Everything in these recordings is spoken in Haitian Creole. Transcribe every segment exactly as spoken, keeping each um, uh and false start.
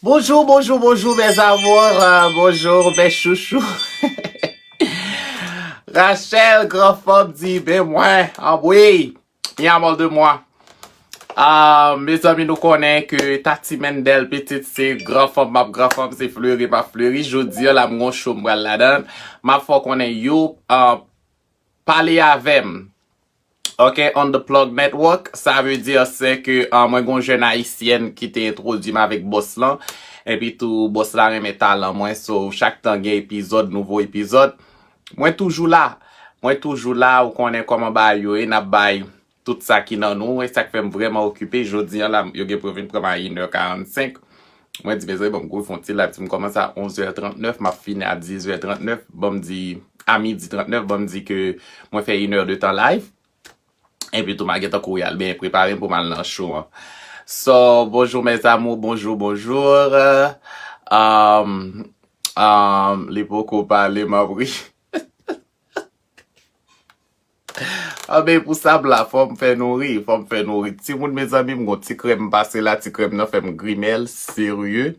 Bonjour, bonjour, bonjour, mes amours, euh, bonjour, mes chouchous. Rachel, gran fanm, di, ben mwen, anmwey, mi amor de moi. Ah, mezanmi, nou konnen ke Tati Mendel, pitit, se gran fanm, m ap gran fanm, se fleri, m ap fleri. Jodi a la, m gon show, m pral ladan. M ap fè w konnen, yo, ah, pale avè m. Ok, on the Plug Network, sa vle di se ke ah, mwen gon jèn ayisyèn ki te entwodui m avèk bòs lan. Epi tou, bòs la renmen talan mwen. So, chak tan gen epizòd, nouvo epizòd, mwen toujou la. Mwen toujou la, ou konnen kòman bagay yo ye, n ap bay tout sa ki nan nou. E sa k fè m vrèman okipe. Jodi a la, yo gen pou yo vin pran m a inè karannsenk. Mwen di, mezanmi, ban m kouri fè yon ti live. Si m kòmanse a onzè trannèf, m ap fini a dizè trannèf. Ban m di, a midi trannèf, ban m di ke mwen fè inè de tan live. Epi tou, m a gentan kouri al benyen prepare m pou m al nan show an. So, bonjour mes amours, bonjour, bonjour. Um, um, li poko pale, m ap ri. Anben, pou sa m la, fò m fè nou ri, fò m fè nou ri. Timoun, mezanmi, m gon ti krèm m pase la, ti krèm nan fè m grimèl, serye.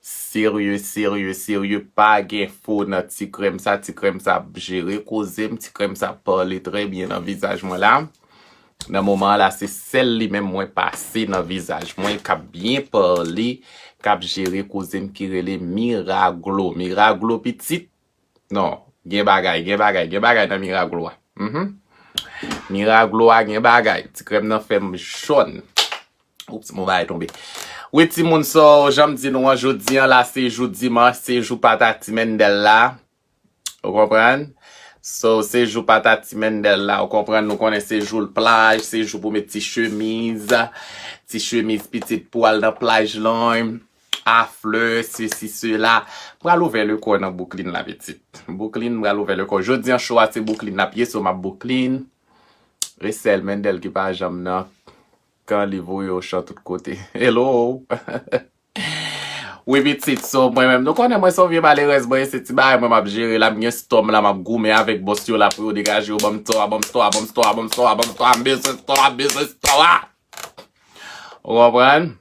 Serye, serye, serye, pa gen fo nan ti krèm sa, ti krèm sa ap jere koze m, ti krèm sa ap pale trè byen nan vizaj mwen la. Nan moman an la, se sèl li menm mwen pase nan vizaj mwen, k ap byen pale, k ap jere koze m ki rele Miraglo. Miraglo pitit, non, gen bagay, gen bagay, gen bagay nan Miraglo a. Mhm. Miraglo a gen bagay. Ti krèm nan fè m jòn. Oups, mon bagay tonbe. Wi, timoun, so, jan m di nou an, jodi an la, se jou dimanch, se jou patati Mendel la. Ou konprann? So, se jou patati Mendel la, ou konprann? Nou konnen se jou plaj, se jou pou met ti chemiz, ti chemiz pitit pou al nan plaj lan, a flè, sesi, sela. Pral ouvè lekò nan Brooklyn la, pitit. Brooklyn, pral ouvè lekò. Jodi an, show a se Brooklyn n ap ye, so m ap Brooklyn. E sèl Mendel ki pa janm nan kan li voye Ochan tout kote. Hello! Wi, pitit, so, mwen menm, nou konnen mwen se yon vye malerèz, mwen se ti bagay mwen m ap jere la, m gen stòm la, m ap goumen avèk bòs yo la pou yo degaje yo, ban m stò a, ban m stò a, ban m stò a, ban m stò a, ban m stò a, m bezwen stò a, m bezwen stò a. Ou konprann?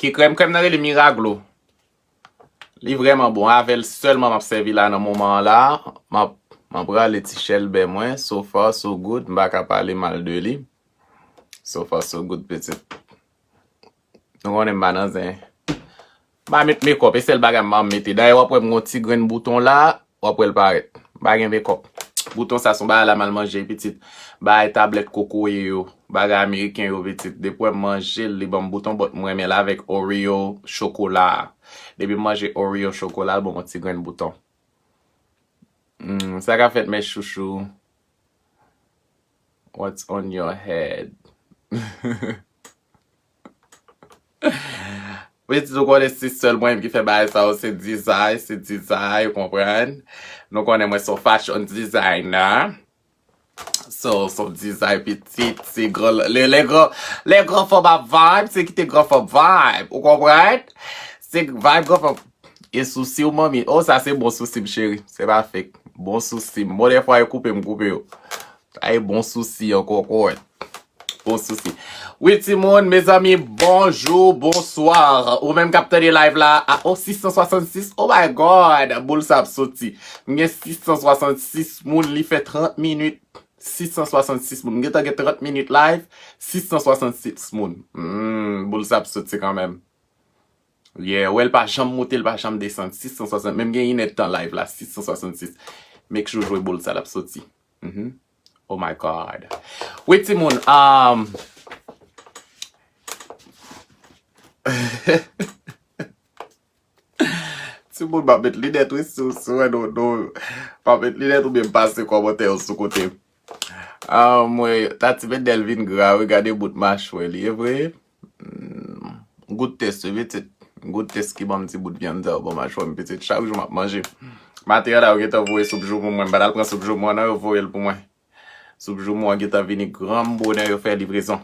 Ki krèm, krèm nan rele Miraglo. Li vrèman bon, avè l sèlman m ap sèvi la nan moman an la, m ap, m ap rale ti chèlbè mwen, so far so good, m pa ka pale mal de li. So far so good, pitit. Nou konnen m pa nan zen. M pa met mekòp, e sèl bagay m pa mete. Dayè, w ap wè m gon ti grenn bouton la, w ap wè l parèt. M pa gen mekòp. Bouton sa se yon bagay la m al manje, pitit. Bagay tablèt kokoye yo, bagay ameriken yo, pitit. Depi w wè m manje l, li ban m bouton, but m renmen l avèk Oreo chokola. Depi m manje Oreo chokola, l ban m yon ti grenn bouton. Hmm, sa ka fèt, mes chouchous? What's on your head? Pitit, ou konnen se sèl mwen ki fè bagay sa yo, se dizay, se dizay, ou konprann? Nou konnen mwen se yon fashion designer. So, se yon dizay pitit, se gran, lè, lè gran, lè gran fanm ap vibe, se kite gran fanm vibe, ou konprann? Se vibe gran fanm. E sousi w, manmi. Oh, sa se bon sousi m, cheri. Se pa fake. Bon sousi m. Bon, dèfwa, yo koupe m, koupe yo. Sa e bon sousi an kòkòt. Bon sousi. Wi, timoun, mezanmi, bonjou, bonswa. Ou menm k ap tande live la, a, oh, sis san swasannsis. Oh my God, boul sa ap soti. M gen sis san swasannsis moun, li fè trant minit. Sis san swasannsis moun. M gentan gen trant minit live, sis san swasannsis moun. Hmm, boul sa ap soti kanmenm. Yeah, wè l pa janm moute, l pa janm desann. Sis san swasant, menm gen inèdtan live la, sis san swasannsis. Make sure jwe boul sa, l ap soti. Mhm. Oh my God. Wi, timoun, um, timoun, m ap met linèt, wi, si, si w wè nou, nou, m ap met linèt oubyen m pase kòmantè yo sou kote. Ah, mwen, Tati Mendel vin gra, wi, gade bout machwè li, e vre? Hmm, gout tès, wi, pitit. Gout tès ki ban m ti bout vyann sa yo, ban machwè m, pitit. Chak jou m ap manje. Maten an la, yo gentan voye soup joumou mwen. M pa t al pran soup joumou an, non, yo voye l pou mwen. Soup joumou an gentan vini gran bonè, yo fè livrezon.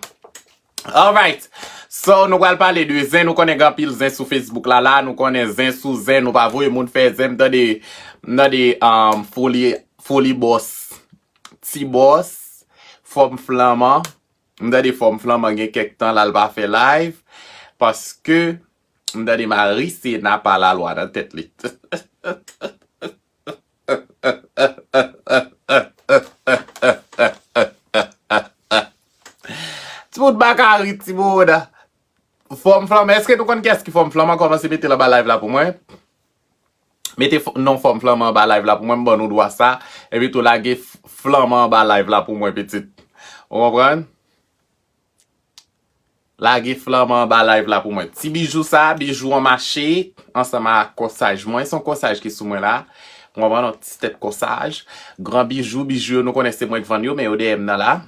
Alright. So, nou pral pale de zen. Nou konnen gen anpil zen sou Facebook la, la. Nou konnen zen sou zen. Nou pa voye moun fè zen. M tande, m tande, um, Foli, Foli Bòs, Ti Bòs, Fanm Flanman. M tande Fanm Flanman gen kèk tan la l pa fè live. Paske M tande Marisena pa lalwa nan tèt li. Timoun baka ri, timoun. Fòm flanman. Èske nou konn kiyès ki fòm flanman? Kòmanse mete l anba live la pou mwen. Mete fò- non fòm flanman anba live la pou mwen. M ban nou dwa sa. Epi tou lage f- flanman anba live la pou mwen, pitit. Ou konprann? Lage flanman anba live la pou mwen. Ti bijou sa, bijou an mache, ansanm ak kòsaj mwen. Se yon kòsaj ki sou mwen la. Ou konprann, yon ti tèt kòsaj. Gran bijou, bijou yo, nou konnen se mwen k vann yo, men yo dèyè m nan la.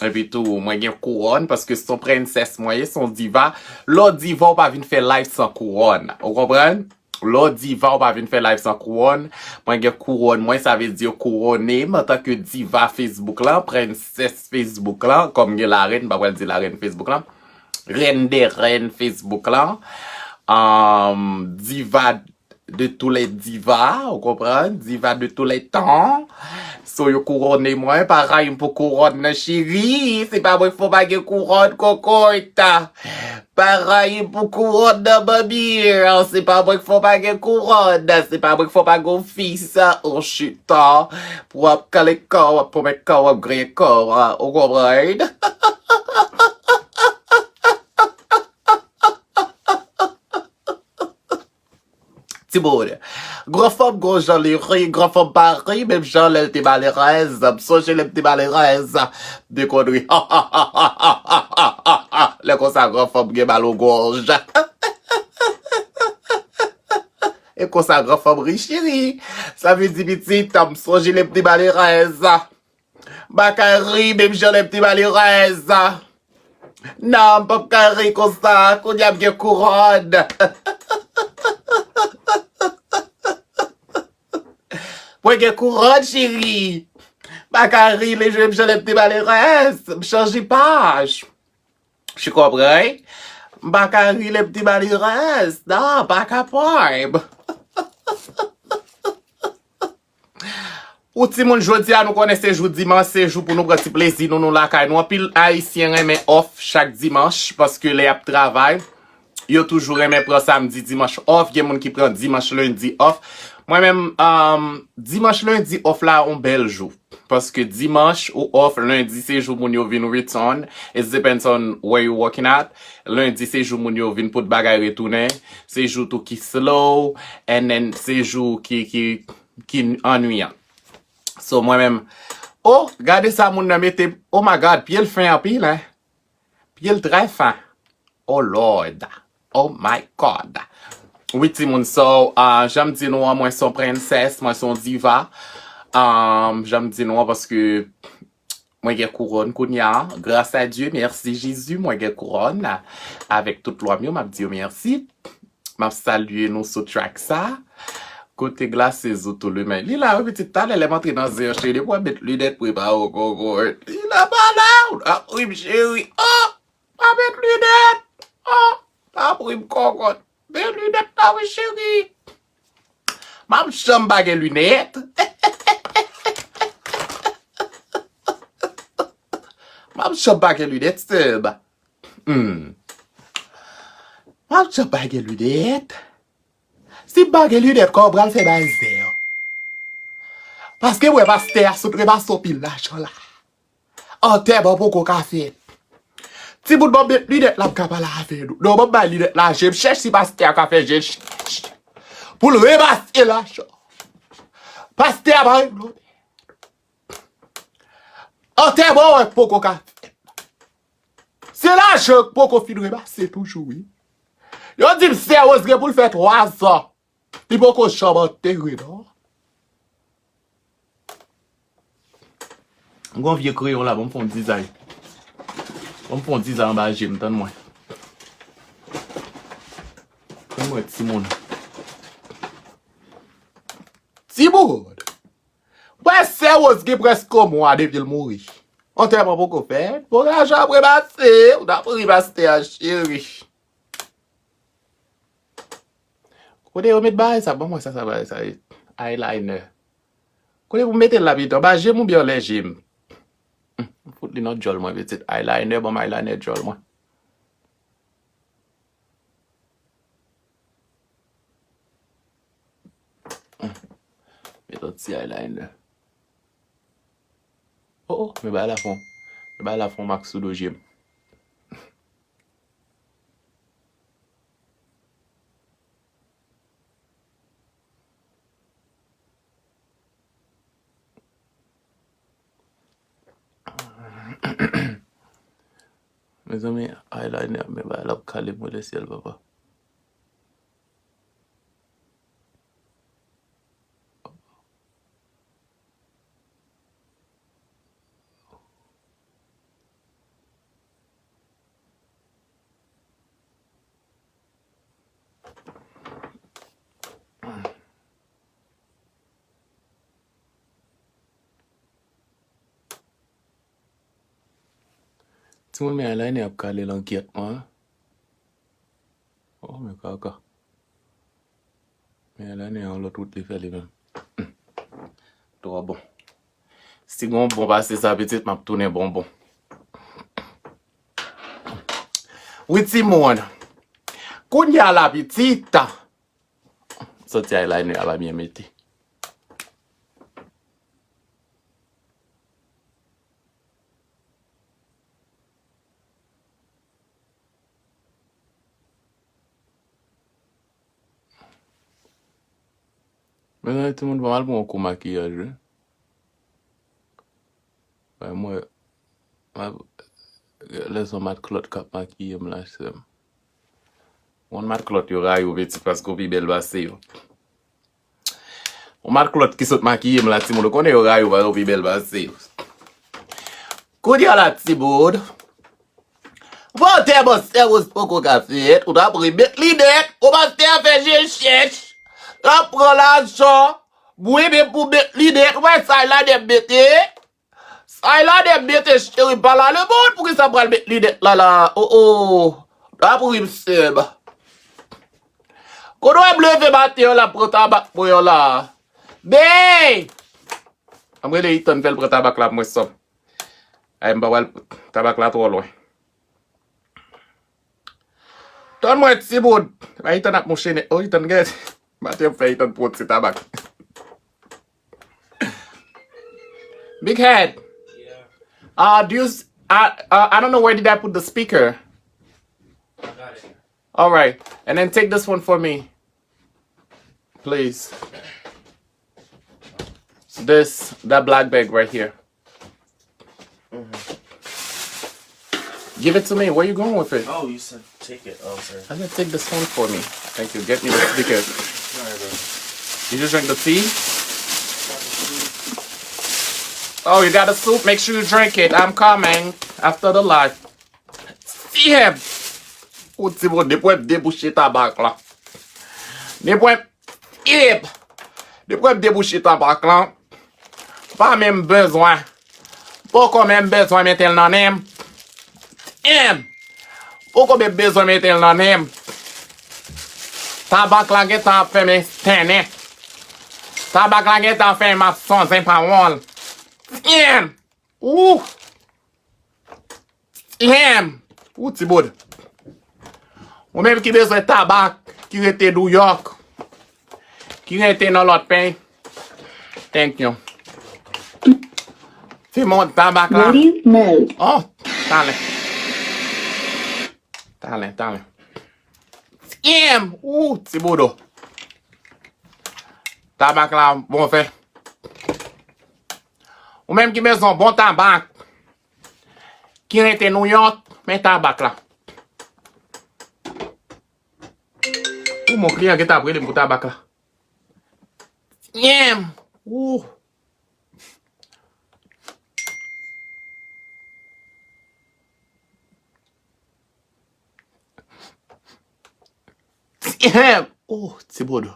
Epi tou, mwen gen kouwòn, paske se yon prensès mwen ye, se yon diva. Lè w diva, w pa vin fè live san kouwòn. Ou konprann? Lè w diva, w pa vin fè live san kouwòn. Mwen gen kouwòn mwen, sa vle di yo kouwone m antanke diva Facebook lan, prensès Facebook lan, kòm gen larèn, m pa pral di larèn Facebook lan. Reine des reines Facebook lan. Ahn, diva de tous les divas, ou konprann? Diva de tous les temps. So yo kouwone mwen, pa rayi m pou kouwòn nan cheri. Se pa mwen k fè w pa gen kouwòn, kokot. Pa rayi m pou kouwòn nan manmi. Se pa mwen k fè w pa gen kouwòn. Se pa mwen k fè w pa gen fis. Ou chita. Pou w ap kale kò, w ap pwomèt kò, w ap griyen kò. Ou konprann? Timoun. Gran fanm, gran jan li ri, gran fanm pa ri, menm jan lè l te malerèz. M sonje lè m te malerèz. De konn ri. Lè konsa, gran fanm gen mal o gòj. E konsa, gran fanm ri, cheri. Sa vle di, pitit, m sonje lè m te malerèz. M pa ka ri menm jan lè m te malerèz. Non, m p ap ka ri konsa. Kounye a m gen kouwòn. Mwen gen kouwòn, cheri. M pa ka ri menm jan lè m te malerèz. M chanje paj. Ou konprann? M pa ka ri lè m te malerèz. Non, m pa kapab. Ou timoun, jodi a nou konnen se jou dimanch, se jou pou nou pran ti plezi nou, nou lakay nou. Anpil Ayisyen renmen off chak dimanch, paske lè y ap travay, yo toujou renmen pran samdi, dimanch off. Gen moun ki pran dimanch, lendi off. Mwen menm, um, dimanch, lendi off la, yon bèl jou. Paske dimanch ou off, lendi se jou moun yo vin return. It depends on where you working at. Lendi se jou moun yo vin pot bagay retounen. Se jou tou ki slow, and then se jou ki, ki ki annuyan. So, mwen menm, oh, gade sa moun nan mete, oh my God, pye l fen anpil, hein. Pye l trè fen. Oh Lord. Oh my God. Wi, timoun, so, uh, jan m di nou an, mwen se yon prensès, mwen se yon diva. Um, jan m di nou an, paske mwen gen kouwòn kounye a. Gras a Dye, mèsi Jezi, mwen gen kouwòn. Avèk tout lwa m yo, m ap di yo mèsi. M ap salye nou sou track sa. Kote glase zo tou limen. Li la wi pitit, talè lè m antre nan zen an cheri, depi w met linèt prepare w kòkòt. Li la pa la, ou ta pri m cheri. Oh, pa met linèt. Oh, ta pri m kòkòt. Met linèt la wi cheri. M ap janm pa gen linèt. M ap janm pa gen linèt, sè m. Hmm. M ap janm pa gen linèt. Si m pa gen linèt, kòman m pral fè bay zè an? Paske m wè pastè a sot remase anpil lajan la. Antèman poko ka fèt. Timoun, ban m met linèt la, m ka pale avè nou. Non, ban m bay linèt la, je m chèche si pastè a ka fè je ch- ch- pou l remase lajan. Pastè a pa regle. Antèman wè poko ka fèt. Se lajan k poko fin remase toujou, wi. Yo di m sè Rose gen pou l fè twa zan. Li poko janm antere, non. M gon vye kreyon la, ban m fè yon dizay. Ban m fè yon dizay anba je m, tann mwen. Tann mwen, timoun. Timoun! Wè, sè Rose gen prèske yon mwa depi l mouri. Antèman poko fèt. Bon, lajan ap remase. Ou ta mouri pastè a, cheri. Kote yo met bagay sa? Ban mwen sa, sa bagay sa ye. Eyeliner. Kote pou m mete l la pito? Anba je m oubyen anlè je m? Hmm, m fout li nan djòl mwen, pitit. Eyeliner, ban m eyeliner djòl mwen. Met yon ti eyeliner. Oh, oh, men bagay la fon. Men bagay la fon mak sou do je m. Mezanmi, eyeliner, men bagay la ap kale mwen lesyèl, papa. Timoun, men eyeliner ap kale langyèt mwen. Oh, men kaka. Men eyeliner yon lòt wout li fè li menm. Hmm. Twò bon. Si gon bon pase sa, pitit, m ap tounen bonbon. Wi, timoun. Kounye a la, pitit. Soti eyeliner a pa byen mete. Mezanmi, timoun, ban m al pran yon kou makiyaj, wi. Bay mwen, m ap, lè se yon matkilòt k ap makiye m la, sè m. Yon matkilòt yo rayi w, pitit, paske w pi bèl pase yo. Yon matkilòt ki sot makiye m la, timoun, ou konnen yo rayi w, paske w pi bèl pase yo. Kounye a la, timoun, Vòltè, bòs, sèwòs poko ka fèt, ou ta pri met linèt, ou pastè a fè je chèch, l ap pran lajan, bwi, men pou met linèt, ou wè sa l a dèm mete? Sa l a dèm mete, cheri, pa la, le moun, poukisa pral met linèt la, la, oh, oh, ta pri m sèm. Kote w wè m leve maten an, l ap pran tabak mwen an la? Bey! Ann rele Ethan, fè l pran tabak la pou mwen, sè m. Ay, m pa pral, tabak la twò lwen. Tann mwen, timoun. Ay, Ethan ap mouche nèt. Oh, Ethan gen, maten m fè Ethan pran ti tabak. Big head. Yeah. Uh, do you, s- uh, uh, I don't know where did I put the speaker. I got it. All right. And then take this one for me. Please. This, that black bag right here. Give it to me. Where you going with it? Oh, you said take it. Oh, okay. I said take this one for me. Thank you. Get me the speaker. All right, bro. Did you drink the tea? Oh, you got a soup? Make sure you drink it. I'm coming after the live. Damn! Ou ti bon, depi w debouche tabak la. Depi w, ep! Depi w debouche tabak la, pa menm bezwen. Poko menm bezwen mete l nan nen m. Damn! Poko menm bezwen mete l nan nen m. Tabak la gentan ap fè m estènen. Tabak la gentan ap fè m ap sonje pawòl. Damn! Ou! Damn! Ou ti bod. Ou menm ki bezwen tabak, ki rete New York, ki rete nan lòt peyi. Thank you. Fi moun tabak la. Ready mode. Oh, talè. Talè, talè. Damn! Ou ti bodo. Tabak la bon fè. Ou menm ki bezwen bon tabak, ki rete New York, men tabak la. Ou mon kliyan gentan ap rele m pou tabak la. Damn! Ou. Oh, ti bodo.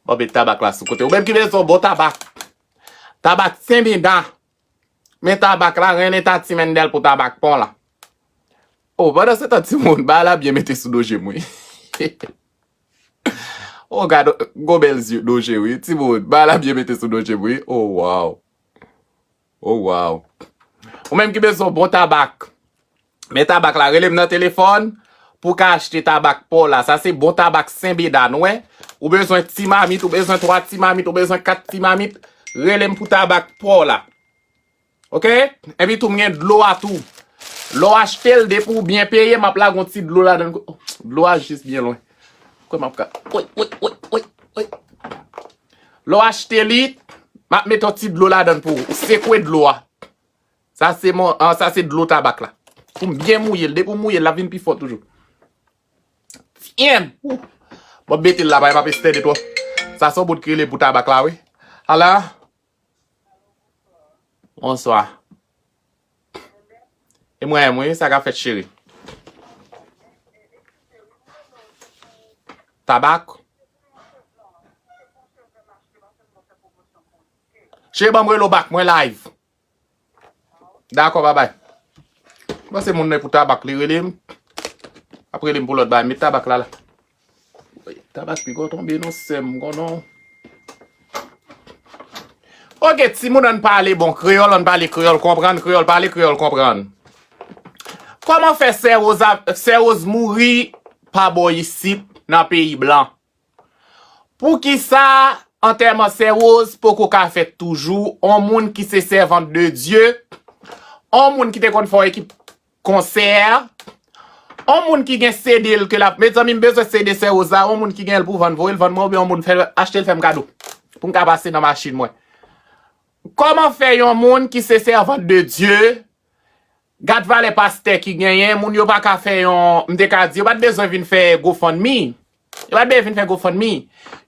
Bon, met tabak la sou kote. Ou menm ki bezwen bon tabak. Tabak Senbida. Men tabak la, rele Tati Mendel pou tabak pa w la. Oh, pandan se tan, timoun, bagay la byen mete sou do je m, wi. Oh, gad, gwo bèl zye, do je, wi. Timoun, bagay la byen mete sou do je m, wi. Oh, wow. Oh, wow. Ou menm ki bezwen bon tabak. Men tabak la, rele m nan telefòn. pou w ka achte tabak pa w la. Sa se bon tabak Senbeda, nou wè. Ou bezwen ti mamit, ou bezwen twa ti mamit, ou bezwen kat ti mamit, rele m pou tabak pa w la. Oke? Epi tou, m gen dlo a tou. Lè w achte l, depi w byen peye, m ap lage yon ti dlo ladan l. Dlo a jis byen lwen. Kwè m ap ka. Woy, woy, woy, woy, woy. Lè w achte li, m ap mete yon ti dlo ladan l pou ou. Ou sekwe dlo a. Sa se mon, ah, sa se dlo tabak la. Pou m byen mouye l. Depi w mouye l, l ap vin pi fò toujou. Tyen! Ou. Bon, mete l la, pa, pa estède twòp. Sa se yon bout ki rele pou tabak la, wi. Ala. Bonswa. E mwen, mwen, sa k ap fèt, cheri? Tabak? Cheri, ban m rele w back, mwen live. Dakò, babay. Mwen se moun nan pou tabak, li rele m. Ap rele m pou lòt bagay, met tabak la, la. Tabak pi gwo tonbe non sè m, konnen. Oke, timoun, ann pale bon kreyòl, ann pale kreyòl konprann, kreyòl pale, kreyòl konprann. Kòman fè sè Woz, sè Woz mouri pa bò isit nan peyi blan? Poukisa antèman sè Woz poko ka fèt toujou? On moun ki se sèvant de Dye, on moun ki te konn fè yon ekip konsè, on moun ki gen C D l ke l ap, mezanmi, m bezwen C D sè Woz la, on moun ki gen l pou vann, voye l vann mwen, oubyen on moun fè, achte l fè m kado, pou m ka pase nan machin mwen. Kòman fè yon moun ki se sèvant de Dye, gad valè pastè ki genyen, moun yo pa ka fè yon, m te ka di, yo pa t bezwen vin fè GoFundMe. Yo pa t bezwen vin fè GoFundMe.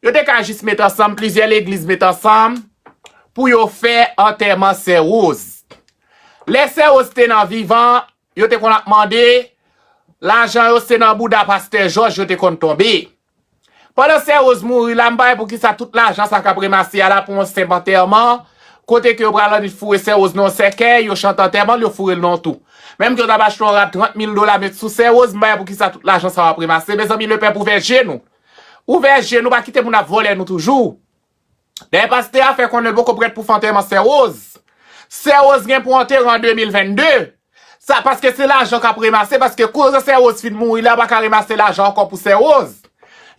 Yo te ka jis met ansanm, plizyè legliz met ansanm pou yo fè antèman sè Woz. Lè sè Woz te nan vivan, yo te konn ap mande, lajan yo se nan bouda pastè Jòj yo te konn tonbe. Pandan sè Woz mouri la, m pa wè poukisa tout lajan sa k ap remase a la pou yon senp antèman, kote ke yo pral annik foure sè Woz nan yon sèkèy, yo chante antèman l, yo foure l nan yon twou. Menm ke yo t ap achte yon rad trant mil dola met sou sè Woz, m pa wè poukisa tout lajan sa yo ap remase. Mezanmi, lepèp, ouvè je nou. Ouvè je nou, pa kite moun ap vòlè nou toujou. Dayè, pastè a fè konnen l poko prèt pou fè antèman sè Woz. Sè Woz gen pou antere an de mil vennde. Sa, paske se lajan k ap remase, paske kounye a sè Woz fin mouri la, yo pa ka remase lajan ankò pou sè Woz.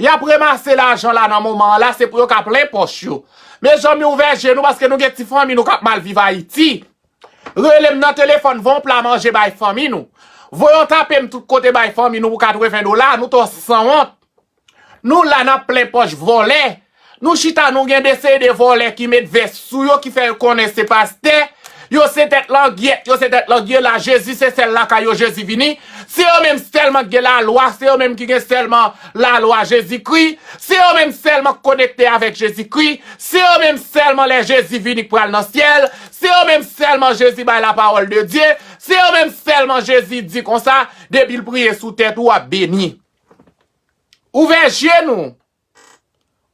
Y ap remase lajan la nan moman an la, se pou yo ka plen pòch yo. Mezanmi, ouvè je nou, paske nou gen ti fanmi nou k ap mal viv Ayiti. Rele m nan telefòn, voye yon pla manje bay fanmi nou. Voye yon tape m tout kote bay fanmi nou pou katreven dola, nou twò sanwont. Nou la n ap plen pòch vòlè. Nou chita, nou gen de seri de vòlè ki met vès sou yo, ki fè yo konnen se pastè. Yo se tèt langyèt, yo se tèt langye la. Jezi se sèl lakay yo Jezi vini. Se yo menm sèlman ki gen lalwa, se yo menm ki gen sèlman lalwa Jezikri. Se yo menm sèlman k konekte avèk Jezikri. Se yo menm sèlman lè Jezi vini k pral nan syèl. Se yo menm sèlman Jezi bay lapawòl de Dye. Se yo menm sèlman Jezi di konsa, depi l priye sou tèt ou, w ap beni. Ouvè je nou.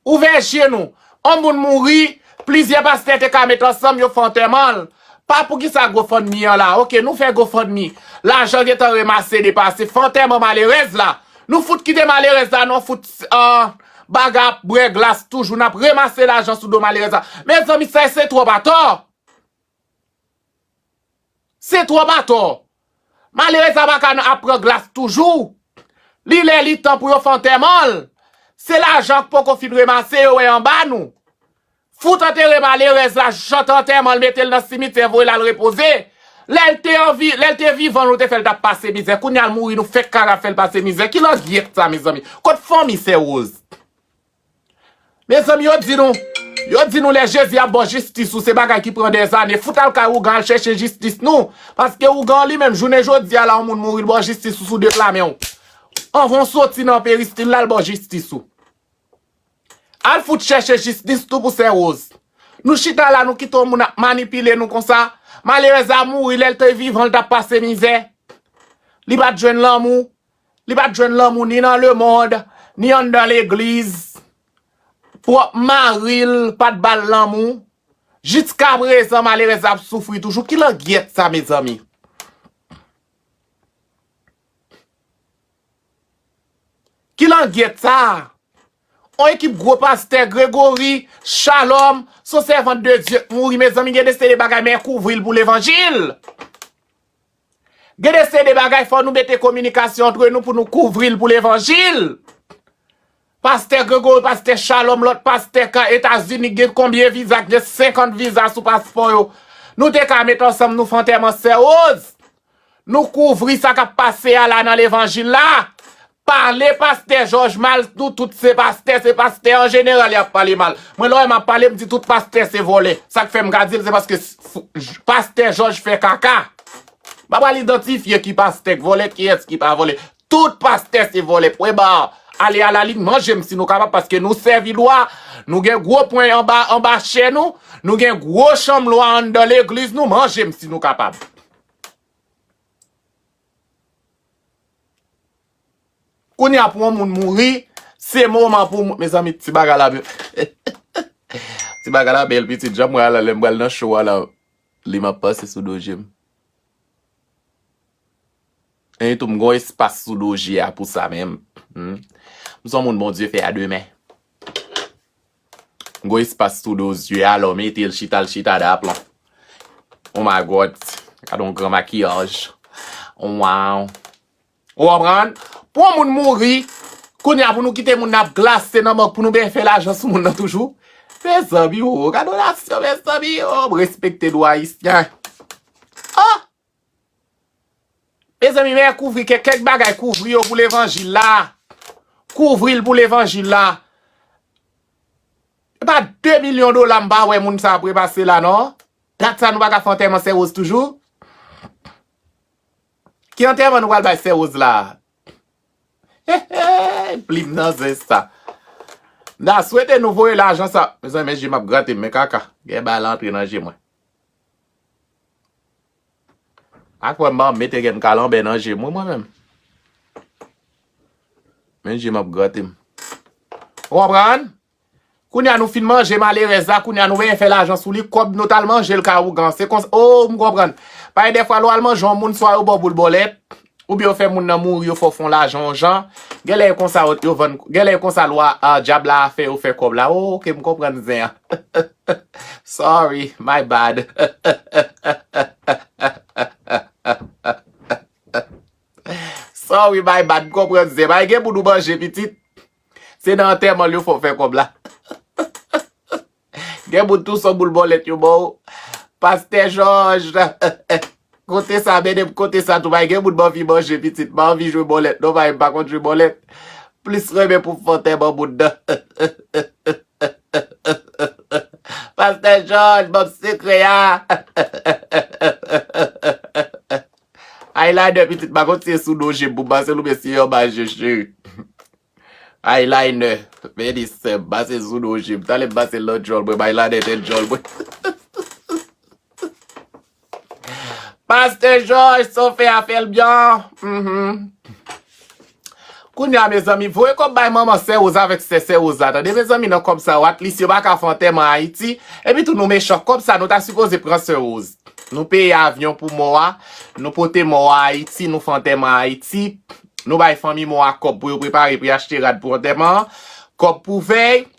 Ouvè je nou. On moun mouri, plizyè pastè te ka met ansanm, yo fè antèman l. Pa poukisa GoFundMe an la. Oke, nou fè GoFundMe. Lajan gentan remase depase. Fè antèman malerèz la. Nou fout kite malerèz la, nou fout, ah, bagay ap bwè glas toujou. N ap remase lajan sou do malerèz la. Mezanmi, sa se twòp atò. Se twòp atò. Malerèz la pa ka ap pran glas toujou. Li lè li tan pou yo fè antèman l. Se lajan k poko fin remase yo wè anba nou. Fout antere malerèz la, chante antèman l, mete l nan simityè, voye l al repoze. Lè l te anvi, lè l te vivan, nou te fè l t ap pase mizè. Kounye a l mouri, nou fèk ka ap fè l pase mizè. Ki langyèt sa, mezanmi? Kot fanmi sè Woz? Mezanmi, yo di nou, yo di nou lè Jezi ap ba w jistis ou, se bagay ki pran dèzane. Fout al kay ougan, al chèche jistis nou. Paske ougan li menm, jounen jodi a la, yon moun mouri, l ba w jistis ou sou de pla men w. Anvan w soti nan peristil la, l ba w jistis ou. Al fout chèche jistis tou pou sè Woz. Nou chita la, nou kite yon moun ap manipile nou konsa. Malerèz la mouri, lè l te vivan, l t ap pase mizè. Li pa t jwenn lanmou. Li pa t jwenn lanmou ni nan lemonn, ni anndan legliz. Pwòp mari l pa t ba l lanmou. Jiskaprezan, malerèz la ap soufri toujou. Ki langyèt sa, mezanmi? Ki langyèt sa? On ekip gwo pastè, Gregory, Shalom, se yon sèvant de Dye k mouri, mezanmi, gen de seri de bagay, men kouvri l pou levanjil. Gen de se de bagay, fò nou mete kominikasyon antre nou pou nou kouvri l pou levanjil. Pastè Gregory, pastè Shalom, lòt pastè ka Etazini, gen konbyen viza, gen senkant viza sou paspò yo. Nou te ka met ansanm, nou fè antèman Sè Rose. Nou kouvri sa k ap pase a la nan levanjil la. Pale pastè Jòj mal, nou tout se pastè, se pastè an jeneral y ap pale mal. Mwen lè w wè m ap pale, m di tout pastè se vòlè. Sa k fè m ka di l, se paske s- f- j- pastè Jòj fè kaka. M pa pral idantifye ki pastè k vòlè, kiyès ki pa vòlè. Tout pastè se vòlè. Pwen ba, ale alalin, manje m si nou kapab, paske nou sèvi lwa, nou gen gwo pwen anba, anba chè nou, nou gen gwo chanm lwa anndan legliz nou, manje m si nou kapab. Kounye a pou yon moun mouri, se moman pou moun. Mezanmi, ti bagay la bèl. Ti bagay la bèl, pitit. Jan m wè a la, lè m pral nan show a la, li m ap pase sou do je m. E tou, m gon espas sou do je a pou sa menm. Hmm. M se yon moun Bondye fè a de men. M gon espas sou do je a, lè w mete l chita, l chita daplon. Oh my God. Gade yon gran makiyaj. Wow. Ou konprann? Pou yon moun mouri, kounye a pou nou kite moun nan ap glase nan mòg pou nou byen fè lajan sou moun nan toujou. Mezanmi, o, gade yon nasyon, mezanmi, o, respekte dwa ayisyen. Ah! Mezanmi, men kouvri kèk, kèk bagay, kouvri yo pou levanjil la. Kouvri l pou levanjil la. E pa de milyon dola m pa wè moun sa ap repase la, non. Dat sa nou pa ka fè antèman Sè Rose toujou? Ki antèman nou pral bay Sè Rose la? Hey, hey, plim nan zen sa. M ta swete nou voye lajan sa. Mezanmi, men je m ap grate m, men kaka. Gen bagay la antre nan je mwen. Ak wè m ap mete kè m kalanbè nan je m, wi, mwen menm. Men je m ap grate m. Ou konprann? Kounye a nou fin manje malerèz la, kounye a nou benyen fè lajan sou li, kòb nou t al manje l ka ougan. Se konsa, o, m konprann. Paske dèfwa lè w al manje yon moun, swa yo ba w boul bòlèt, oubyen yo fè moun nan mouri, yo fè w fè yon lajan yon jan. Genlè e konsa yo, yo vann, genlè e konsa lwa, a, dyab la fè yo fè kòb la. O, oke, m konprann zen an. Sorry, my bad. Sorry, my bad, m konprann zen. Bay gen moun ou manje pitit. Se nan antèman l yo fè w fè kòb la. Gen moun tou se yon boul bòlèt yo ba w. Pastè Jòj. Kote sa, mennen m kote sa tou, bay gen moun m anvi manje pitit. M pa anvi jwe bòlèt, non, bay m pa konn jwe bòlèt. Plis renmen pou m fè antèman moun nan. Pastè Jòj, ban m sekrè a. Eyeliner pitit, m pa konn si e sou do je m pou m pase l oubyen si e anba je, cheri. Eyeliner, meni sè m, pase sou do je m. Talè m pase l nan djòl mwen, eyeliner te djòl mwen. Pastè Jòj, sa w fè a, fè l byen. Mhm. Kounye a, mezanmi, voye kòb bay manman Sè Rose avèk sè Sè Rose la, tande, mezanmi, nan kòb sa yo, at least yo pa ka fè antèman Ayiti. Epi tou, nou mechan, kòb sa, nou ta sipoze pran Sè Rose. Nou peye avyon pou mò a, nou pote mò a Ayiti, nou fè antèman Ayiti. Nou bay fanmi mò a kòb pou yo prepare, pou yo achte rad pou antèman an. Kòb pou vèy.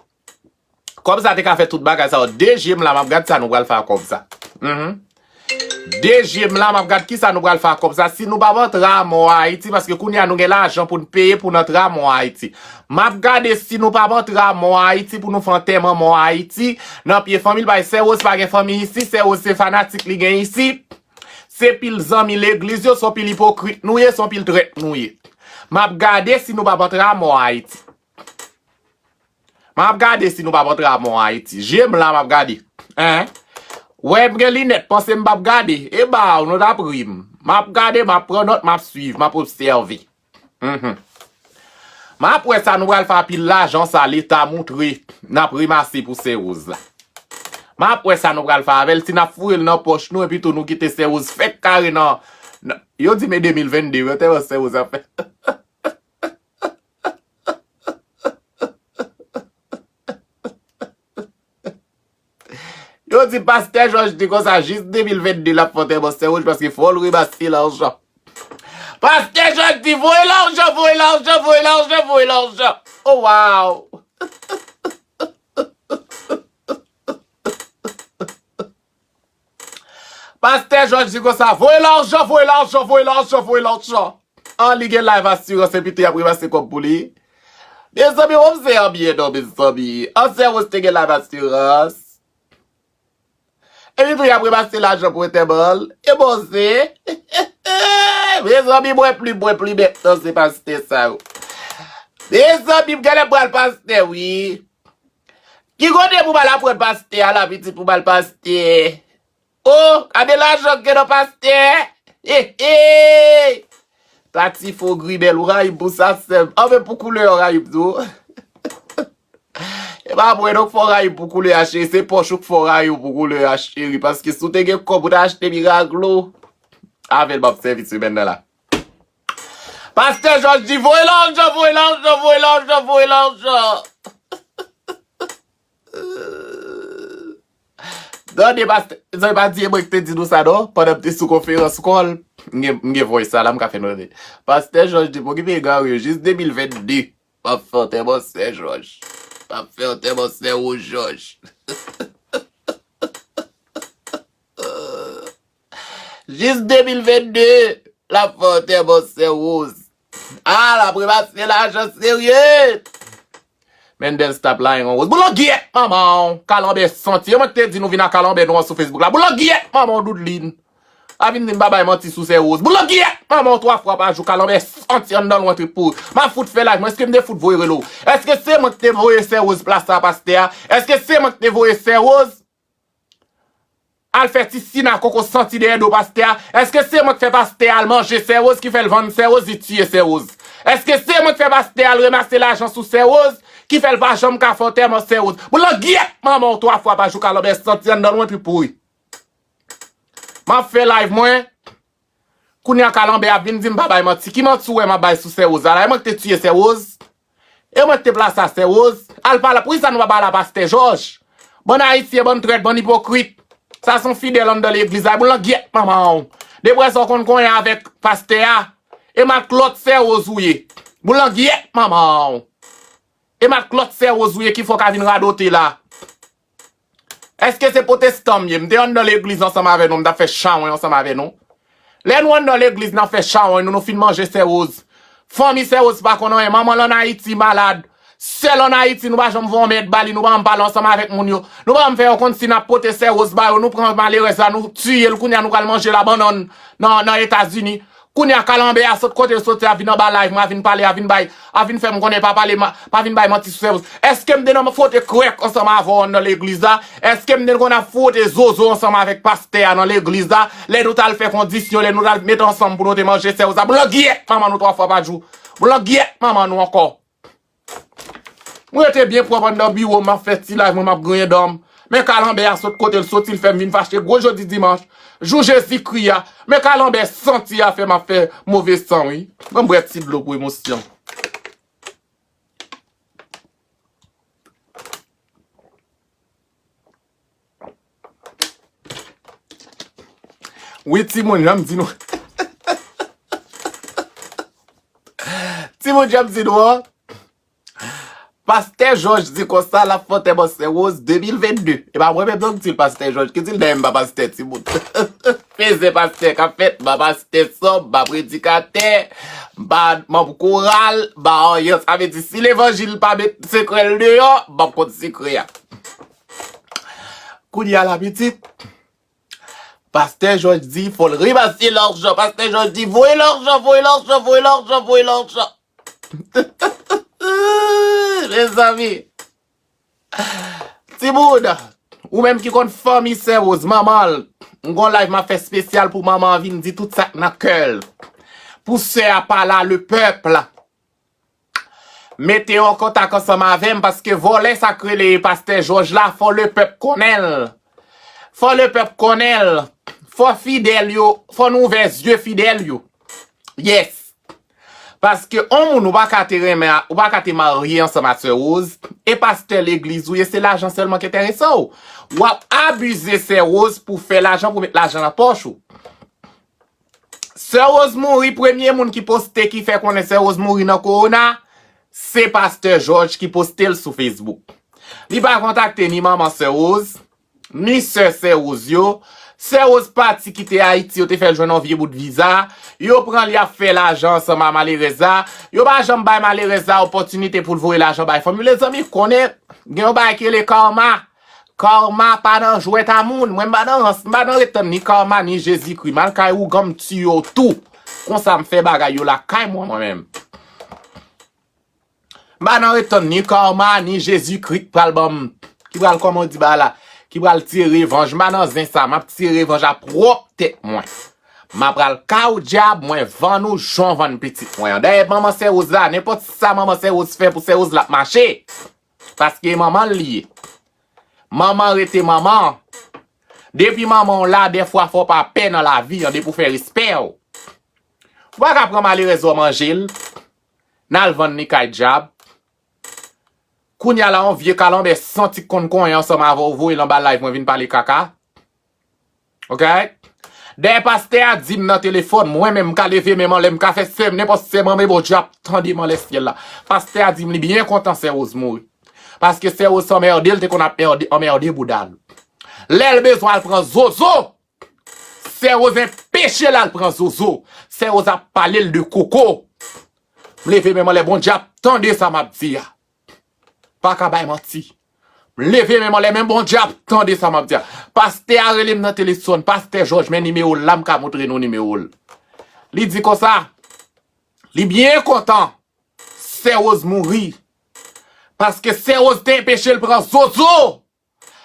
Kòb sa te ka fè tout bagay sa yo. De je m la, m ap gad sa nou pral fè ak kòb sa. Mhm. De je m la, m ap gad kisa nou pral fè ak kòb sa. Si nou p ap antre a mò a Ayiti, paske kounye a nou gen lajan pou n peye pou n antre a mò a Ayiti. M ap gade si nou p ap antre a mò a Ayiti pou nou fè antèman mò a Ayiti. Nan pye fanmi l, bay Sè Rose pa gen fanmi isi, Sè Rose se fanatik li gen isi. Se pil zanmi legliz yo, se yon pil ipokrit nou ye, se yon pil trèt nou ye. M ap gade si nou p ap antre a mò a Ayiti. M ap gade si nou p ap antre a mò Ayiti. Je m la m ap gade. Hein? Wè m gen linèt, panse m p ap gade. E ba w, nou t ap ri m. M ap gade, m ap pran nòt, m ap swiv, m ap obsève. Mhm. M ap wè sa nou pral fè a pil lajan sa Leta moutre n ap remase pou Sè Rose la. M ap wè sa nou pral fè avè l, si n ap foure l nan pòch nou, epi tou nou kite Sè Rose fèk kare nan, nan, yo di men de mil vennde, yo te wè Sè Rose ap fè. Yo di pastè Jòj di konsa, jis de mil vennde l ap fè antèman Sè Rose paske fò l remase lajan. Pastè Jòj di voye lajan, voye lajan, voye lajan, voye lajan. Oh, wow! Pastè Jòj di konsa, voye lajan, voye lajan, voye lajan, voye lajan. An, li gen live asirans epi tou y ap remase kòb pou li. Mezanmi, w ap se anbyen non, mezanmi. An, Sè Rose te gen live asirans. Epi tou y ap remase lajan pou entèman l. E bon, se. Mezanmi, mwen pli, mwen pli mèt nan se pastè sa yo. Mezanmi, m genlè pral pastè, wi. Ki kote pou m al aprann pastè a la, pitit, pou m al pastè? Oh, gade lajan k gen nan pastè. He, he. Tati fo grimèl, ou rayi m pou sa, sè m. An, men pou koulè w rayi m tou. E pa mwen non k fè w rayi m pou koulè a, cheri. Se pòch ou k fè w rayi w pou koulè a, cheri. Paske si w te gen kòb, ou ta achte Miraglo. Avè l m ap sèvi semèn nan la. Pastè Jòj di, voye lajan, voye lajan, voye lajan, voye lajan. Tande, pastè, zòy pa di e mwen ki te di nou sa, non? Pandan m te sou konferans kòl, m gen, m gen voice sa la, m ka fè nou tande. Pastè Jòj di, pou ki peyi gari yo, jis de mil vennde, m ap fè antèman Sè Jòj. M ap fè antèman Sè Rose Jòj. Jis de mil vennde, l ap fè antèman Sè Rose. Ah, l ap remase lajan serye. Mendel stop lying on Rose. Boulangyèt manman w, kalanbè santi. E mwen ki te di nou vin a kalanbè nou an sou Facebook la. Boulangyèt manman w, Doudlin. A vin di m pa bay manti sou Sè Rose. Boulangyèt manman w, twa fwa pa jou, kalanbè santi anndan lwen trip pouri. M ap fout fè live mwen. Èske m te fout voye rele w? Èske se mwen ki te voye Sè Rose plas sa a pastè a? Èske se mwen ki te voye Sè Rose al fè ti sina koko santi dèyè do pastè a? Èske se mwen k fè pastè a al manje Sè Rose, ki fè l vann Sè Rose, li tiye Sè Rose? Èske se mwen k fè pastè a al remase lajan sou Sè Rose, ki fè l pa janm ka fè antèman Sè Rose? Boulangyèt manman w, twa fwa pa jou, kalanbè santi anndan lwen trip pouri. M ap fè live mwen. Kounye a kalanbè ap vin di m pa bay manti. Ki manti w wè m ap bay sou Sè Rose la? E mwen ki te tiye Sè Rose? E mwen ki te plase a Sè Rose? Al pale, poukisa nou pa pale a pastè Jòj? Bann ayisyen, bann trèt, bann ipokrit. Sa se yon fidèl anndan legliz la. Boulangyèt manman w. Depi sa w konn konyen avèk pastè a. E matlòt Sè Rose ou ye. Boulangyèt manman w. E matlòt Sè Rose ou ye ki fè w ka vin radote la. Èske se pwotestan m ye? M te anndan legliz ansanm avè nou, m t ap fè chawony ansanm avè nou. Lè nou anndan legliz, n ap fè chawony nou, nou fin manje Sè Rose. Fanmi Sè Rose pa konn anyen, manman l ann Ayiti malad. Sè l ann Ayiti, nou pa janm voye yon mèt ba li, nou pa janm pale ansanm avèk moun yo. Nou pa janm fè yo konn si n ap pote Sè Rose ba yo, nou pran malerèz la, nou tiye l, kounye a nou pral manje labannann nan, nan Etazini. Kounye a kalanbè a sot kote l soti a vin anba live mwen, a vin pale, a vin bay, a vin fè m konnen pa pale, pa vin bay manti sou Sè Rose. Èske m te nan fwote krèk ansanm avè w nan legliz la? Èske m te konn ap fwote zozo ansanm avèk pastè a nan legliz la? Lè nou t al fè kondisyon, lè nou t al met ansanm pou nou te manje Sè Rose la. Boulangyèt manman nou twa fwa pa jou. Boulangyèt manman nou ankò. Mwen rete byen pwòp anndan biwo m, m ap fè ti live mwen, m ap griyen dan m. Men kalanbè a sot kote l soti, l fè m vin fache gwo jodi dimanch, jou Jezikri a. Men kalanbè santi a fè m ap fè move san, wi. Ban m bwè ti dlo pou emosyon. Wi, timoun, jan m di nou. Timoun, jan m di nou an. Pastè Jòj di konsa, l ap fè antèman Sè Rose de mil vennde. E pa mwen menm non k di l, pastè Jòj ki di l, dayè m pa pastè, timoun. Fezè pastè k ap fèt, m pa pastè sòm, m pa predikatè, m pa manm koral, m pa anyen. Sa vle di, si levanjil pa met sekrè l deyò, m p ap konn sekrè a. Kounye a la, pitit, pastè Jòj di, fò l remase lajan. Pastè Jòj di, voye lajan, voye lajan, voye lajan, voye lajan. Mezanmi. Timoun, ou menm ki konn fanmi Sè Rose, manman l, m gon live m ap fè espesyal pou manman an vin di tout sa k nan kè l. Pou sè a pale a le pèp. Mete yo an kontak ansanm avè m, paske vòlè sa k rele pastè Jòj la, fò lepèp konnen l. Fò lepèp konnen l. Fò fidèl yo, fò nou ouvè zye fidèl yo. Yes. Paske on moun ou pa ka te renmen, ou pa ka te marye ansanm a Sè Rose, e pastè legliz ou ye, se lajan sèlman ki enterese w. W ap abize Sè Rose pou fè lajan, pou met lajan nan pòch ou. Sè Rose mouri, premye moun ki poste, ki fè konnen Sè Rose mouri nan kowona, se pastè Jòj ki poste l sou Facebook. Li pa kontakte ni manman Sè Rose, ni sè Sè Woz yo. Sè Woz pati kite Ayiti, yo te fè l jwenn yon vye bout viza. Yo pran l, y ap fè lajan ansanm a malerèz la. Yo pa janm bay malerèz la opòtinite pou l voye lajan bay fanmi. Mezanmi, konnen gen yon bagay ki rele karma. Karma pa nan jwèt a moun. Mwen, m pa nan rans, m pa nan ret tann ni karma, ni Jezikri. M al kay ougan, m tiye w tou. Konsa m fè bagay yo lakay mwen, mwen menm. M pa nan ret tann ni karma, ni Jezikri ki pral ban m, ki pral, kòman w di bagay la, ki pral tire revanj. M pa nan zen sa, m ap tire revanj a pwòp tèt mwen. M ap pral kay ou dyab, mwen vann ou jan w vann pitit mwen an. Dayè, manman Sè Woz la, nenpòt sa manman Sè Woz fè pou Sè Woz, l ap mache. Paske manman l li ye. Manman rete manman. Depi manman w la, dèfwa fò w pa pè nan lavi an, depi w fè respè w. Ou pa ka pran malerèz ou manje l, n al vann li kay dyab. Kounye a la, yon vye kalanbè santi k konn konyen ansanm avè w voye l anba live mwen vin pale kaka. Oke? Dayè, pastè a di m nan telefòn, mwen menm, m ka leve men m anlè, m ka fè sè m, nenpòt sè m, men Bondye ap tande m anlè syèl la. Pastè a di m li byen kontan Sè Woz mouri. Paske Sè Woz se anmède l te konn ap mède, anmède bouda l. Lè l bezwen al pran zozo, Sè Woz enpeche l al pran zozo. Sè Woz ap pale l de koko. M leve men m anlè, Bondye ap tande sa m ap di a. Pa ka bay manti. M leve men m anlè, men Bondye ap tande sa m ap di a. Pastè a rele m nan telefòn, pastè Jòj, men nimewo l la, m ka montre nou nimewo l. Li di konsa, li byen kontan Sè Woz mouri. Paske Sè Woz te enpeche l pran zozo.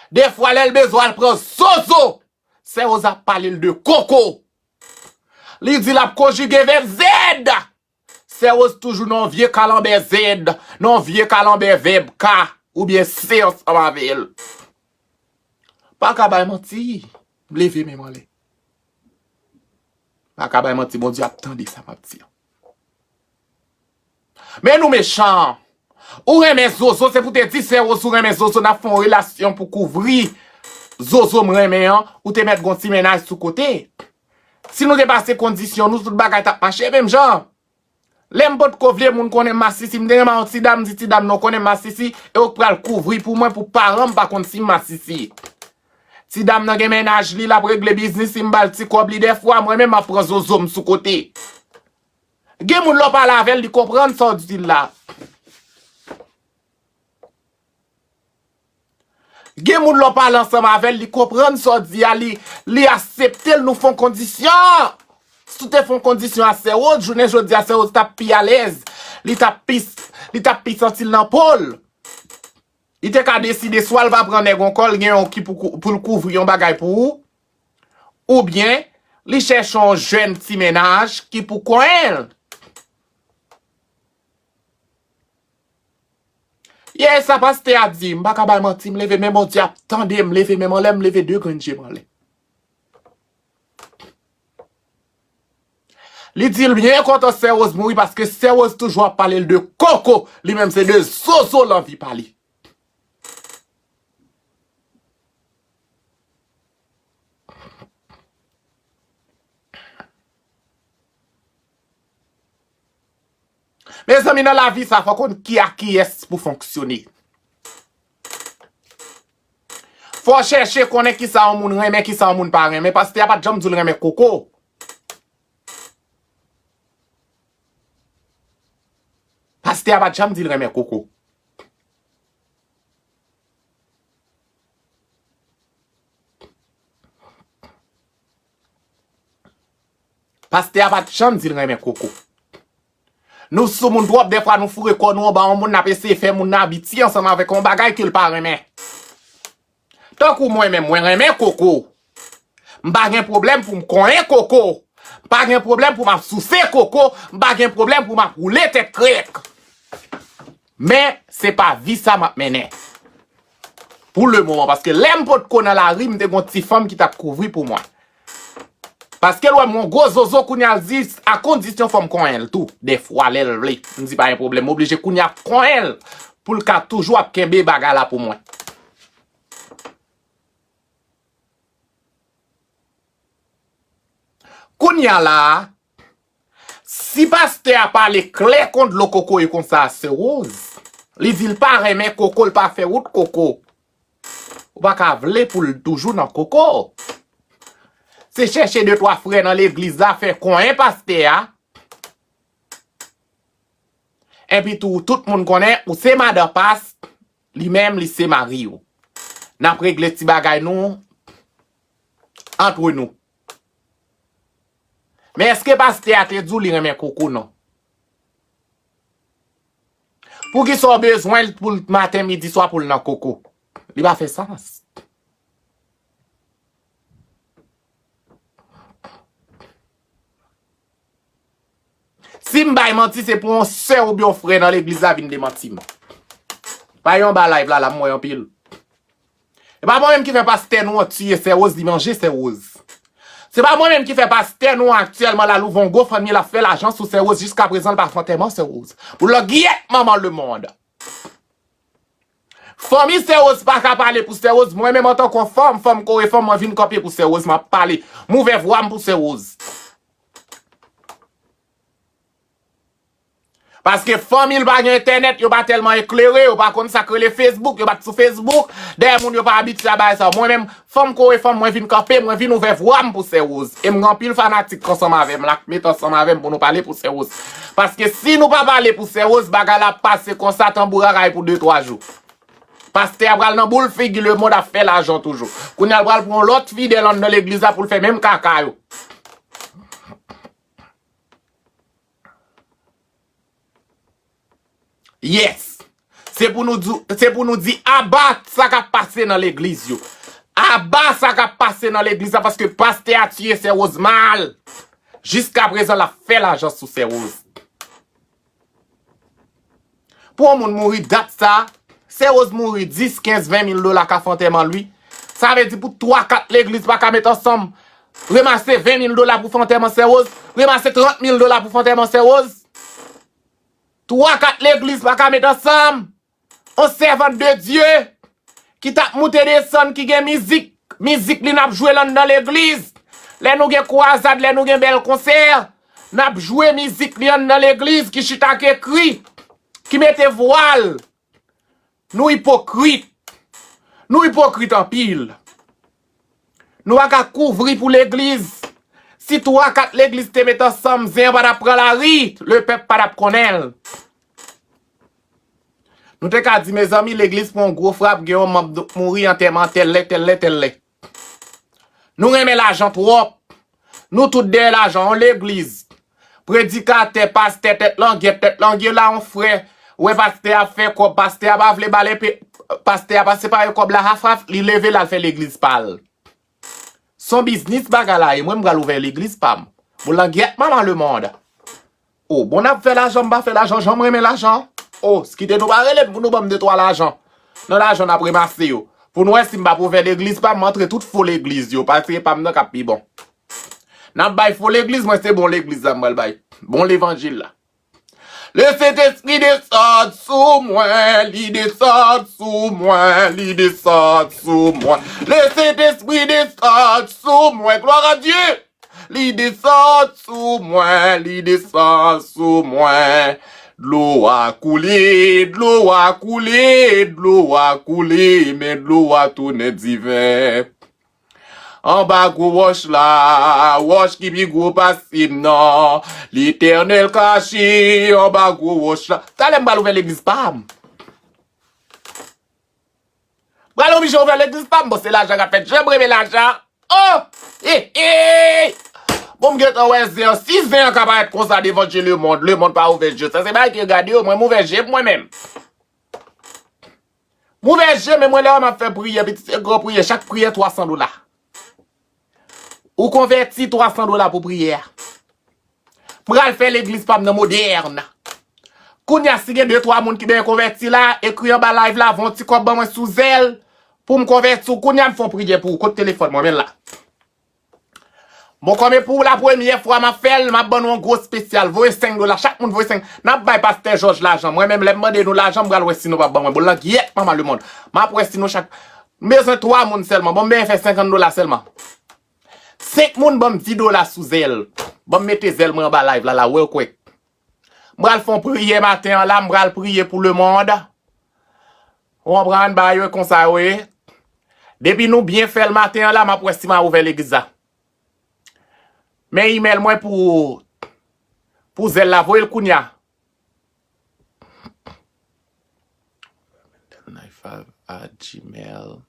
Dèfwa lè l bezwen al pran zozo, Sè Woz ap pale l de koko. Li di l ap konjige vèb zèd. Sè Woz toujou nan yon vye kalanbè zèd, nan yon vye kalanbè vèb ka oubyen se ansanm avè l. Pa ka bay manti, m leve men m anlè. Pa ka bay manti, Bondye ap tande sa m ap di an. Men nou mechan. Ou renmen zozo, se pou te di Sè Woz ou renmen zozo, n ap fè yon relasyon pou kouvri zozo m renmen an, ou te mèt gon ti mennaj sou kote. Si nou te pase kondisyon nou, tout bagay t ap mache menm jan. Lè m potko vle moun konnen m masisi, m te renmen yon ti dam, di ti dam non konnen m masisi, e ou k pral kouvri pou mwen, pou paran m pa konn si m masisi. Ti dam nan gen mennaj li, l ap regle biznis li, m ba l ti kòb li dèfwa, mwen menm m ap pran zozo m sou kote. Gen moun lè w pale avè l, li konprann sa w di l la. Gen moun lè w pale ansanm avè l, li konprann sa w di a, li, li aksepte l, nou fè yon kondisyon. Si w te fè yon kondisyon a Sè Woz, jounen jodi a Sè Woz t ap pi alèz, li t ap pi, li t ap pi santi l nan po l. Li te ka deside swa l pa pran nèg ankò, l gen yon ki pou kou-, pou l kouvri yon bagay pou ou, oubyen li chèche yon jèn ti mennaj ki pou konyen l. Ye sa pastè a di, m pa ka bay manti, m leve men Bondye ap tande m, leve men m anlè, m leve de grenn je m anlè. Li di l byen kontan Sè Woz mouri paske Sè Woz toujou ap pale l de koko, li menm se de zozo l anvi pale. Mezanmi, nan lavi sa, fò konn ki ak kiyès pou fonksyone. Fò chèche konnen kisa yon moun renmen, kisa yon moun pa renmen. Pastè a pa t janm di l renmen koko. Pastè a pa t janm di l renmen koko. Pastè a pa t janm di l renmen koko. Nou sou moun twòp, dèfwa nou foure kò nou anba yon moun, n ap eseye fè moun nan abitye ansanm avèk yon bagay ke l pa renmen. Tankou mwen menm, mwen renmen koko. M pa gen pwoblèm pou m konyen koko. M pa gen pwoblèm pou m ap souse koko. M pa gen pwoblèm pou m ap woule tèt krèk. Men, se pa vi sa m ap mennen. Pou le moman, paske lè m potko nan lari, m te gon ti fanm ki t ap kouvri pou mwen. Paske l wè m yon gwo zozo, kounye a l di, a kondisyon fò m konyen l tou. Dèfwa, lè l vle. M di pa gen pwoblèm, m oblije kounye a konyen l pou l ka toujou ap kenbe bagay la pou mwen. Kounye a la, si pastè a pale klè kon dlo kokoye konsa a Sè Woz, li di l pa renmen koko, l pa fè wout koko. Ou pa ka vle pou l toujou nan koko. Se chèche de twa frè nan legliz la fè konyen pastè a. Epi tou, tout moun konnen ou se madan pas, li menm li se mari w. N ap regle ti bagay nou antre nou. Men èske pastè a te di w li renmen koko non? Poukisa w bezwen l pou l maten, midi, swa pou l nan koko? Li pa fè sans. Si m bay manti, se pou yon sè oubyen yon frè nan legliz la vin demanti m. Pa yon ba live la, la m wè anpil. E pa mwen menm ki fè pastè nou an tiye sè Rose, li manje sè Rose. Se pa mwen menm ki fè pastè nou an aktyèlman la, l ouvè yon GoFundMe, l ap fè lajan sou sè Rose, jiska prezan l pa fè antèman sè Rose. Pou lòt gyèt manman lemonn. Fanmi sè Rose pa ka pale pou sè Rose. Mwen menm antanke yon fanm, fanm kore fanm, mwen vin kanpe pou sè Rose, m ap pale. M ouvè vwa m pou sè Rose. Paske fanmi l pa gen entènèt, yo pa tèlman eklere, yo pa konn sa k rele Facebook, yo pa t sou Facebook. Dayè moun yo pa abitye a bagay sa. Mwen menm, fanm kore fanm, mwen vin kanpe, mwen vin ouvè vwa m pou sè Rose. E m gen anpil fanatik ansanm avè m la k met ansanm avè m pou nou pale pou sè Rose. Paske si nou pa pale pou sè Rose, bagay la ap pase konsa tanbou raray pou de twa jou. Pastè a pral nan boul figi lemonn ap fè lajan toujou. Kounye a l pral pran yon lòt fidèl anndan legliz la pou l fè menm kaka yo. Yes. Se pou nou di, se pou nou di aba sa k ap pase nan legliz yo. Aba sa k ap pase nan legliz la paske pastè a tiye sè Rose mal. Jiska prezan l ap fè lajan sou sè Rose. Pou yon moun mouri dat sa, sè Rose mouri dis, kenz, ven mil dola ka fè antèman l wi. Sa vle di pou twa kat legliz pa ka met ansanm, remase ven mil dola pou fè antèman sè Rose, remase trant mil dola pou fè antèman sè Rose. Twa kat legliz pa ka met ansanm. On sèvant de Dye ki t ap moute desann, ki gen mizik, mizik li n ap jwe l anndan legliz. Lè nou gen kwazad, lè nou gen bèl konsè, n ap jwe mizik li anndan legliz, ki chita, k ekri, ki mete vwal. Nou ipokrit. Nou ipokrit anpil. Nou pa ka kouvri pou legliz. Si twa, kat legliz te met ansanm, zen an pa t ap pran lari, lepèp pa t ap konnen l. Nou te ka di, mezanmi, legliz pran yon gwo frap, gen yon manm mouri, antèman tèl lè, tèl lè, tèl lè. Nou renmen lajan twòp. Nou tout dèyè lajan, yon legliz. Predikatè, pastè, tèt langyèt, tèt langye la, yon frè. Wè pastè a ap fè kòb, pastè a pa vle ba l enpe, pastè a pa separe kòb la, haf haf, li leve l al fè legliz pa l. Se yon biznis bagay la ye, mwen m pral ouvè legliz pa m. Bon, langyèt manman lemonn. O, bon, n ap fè lajan, m pa fè lajan, jan m renmen lajan. O, kite nou pa rele m pou nou ban m de twa lajan. Nan lajan n ap remase yo. Pou nou wè si m p ap ouvè legliz pa m, m antre tout fo legliz yo, paske pa m nan k ap pi bon. N ap bay fo legliz, mwen se bon legliz la m pral bay. Bon levanjil la. Le Sentespri desann sou mwen, li desann sou mwen, li desann sou mwen. Le Sentespri desann sou mwen, glwa a Dye. Li desann sou mwen, li desann sou mwen. Dlo a koule, dlo a koule, dlo a koule, men dlo a tounen diven. Anba gwo wòch la, wòch ki pi gwo pase m nan, Letènèl kache anba gwo wòch la. Talè m pral ouvè legliz pa m. Pral oblije ouvè legliz pa m, bon, se lajan k ap fèt. Jan m renmen lajan. Oh! Eh, eh! Bon, m gentan wè zen an. Si zen an ka parèt konsa devan je lemonn, lemonn pa ouvè je. Sa se bagay ki regade yo, mwen, m ouvè je m mwen menm. M ouvè je, men mwen lè m ap fè priyè, pitit, se gran priyè, chak priyè twa san dola. Ou konvèti twa san dola pou priyè a. M pral fè legliz pa m nan modèn. Kounye a, si gen de twa moun ki bezwen konvèti la, ekri anba live la, voye yon ti kòb ban mwen sou Zelle pou m konvèti w. Kounye a, m fè yon priyè pou ou. Kote telefòn mwen? Men l la. Bon, kòm e pou la premyè fwa m ap fè l, m ap ban nou yon gwo espesyal. Voye senk dola, chak moun voye senk. N ap bay pastè Jòj lajan. Mwen menm, lè m mande nou lajan, m pral wè si nou p ap ban mwen. Bon, langyèt manman lemonn. M ap wè si nou chak. M bezwen twa moun sèlman. Bon, m bezwen fè senkant dola sèlman. Senk moun ban m dis dola sou Zelle. Ban m mete Zelle mwen anba live la, la, real quick. M pral fè yon priyè maten an la, m pral priye pou lemonn. Ou konprann, bagay yo konsa yo ye. Depi nou byen fè l maten an la, m ap wè si m a ouvè legliz la. Men imèl mwen pou, pou zèl la, voye l kounye a. Nine five at gmail.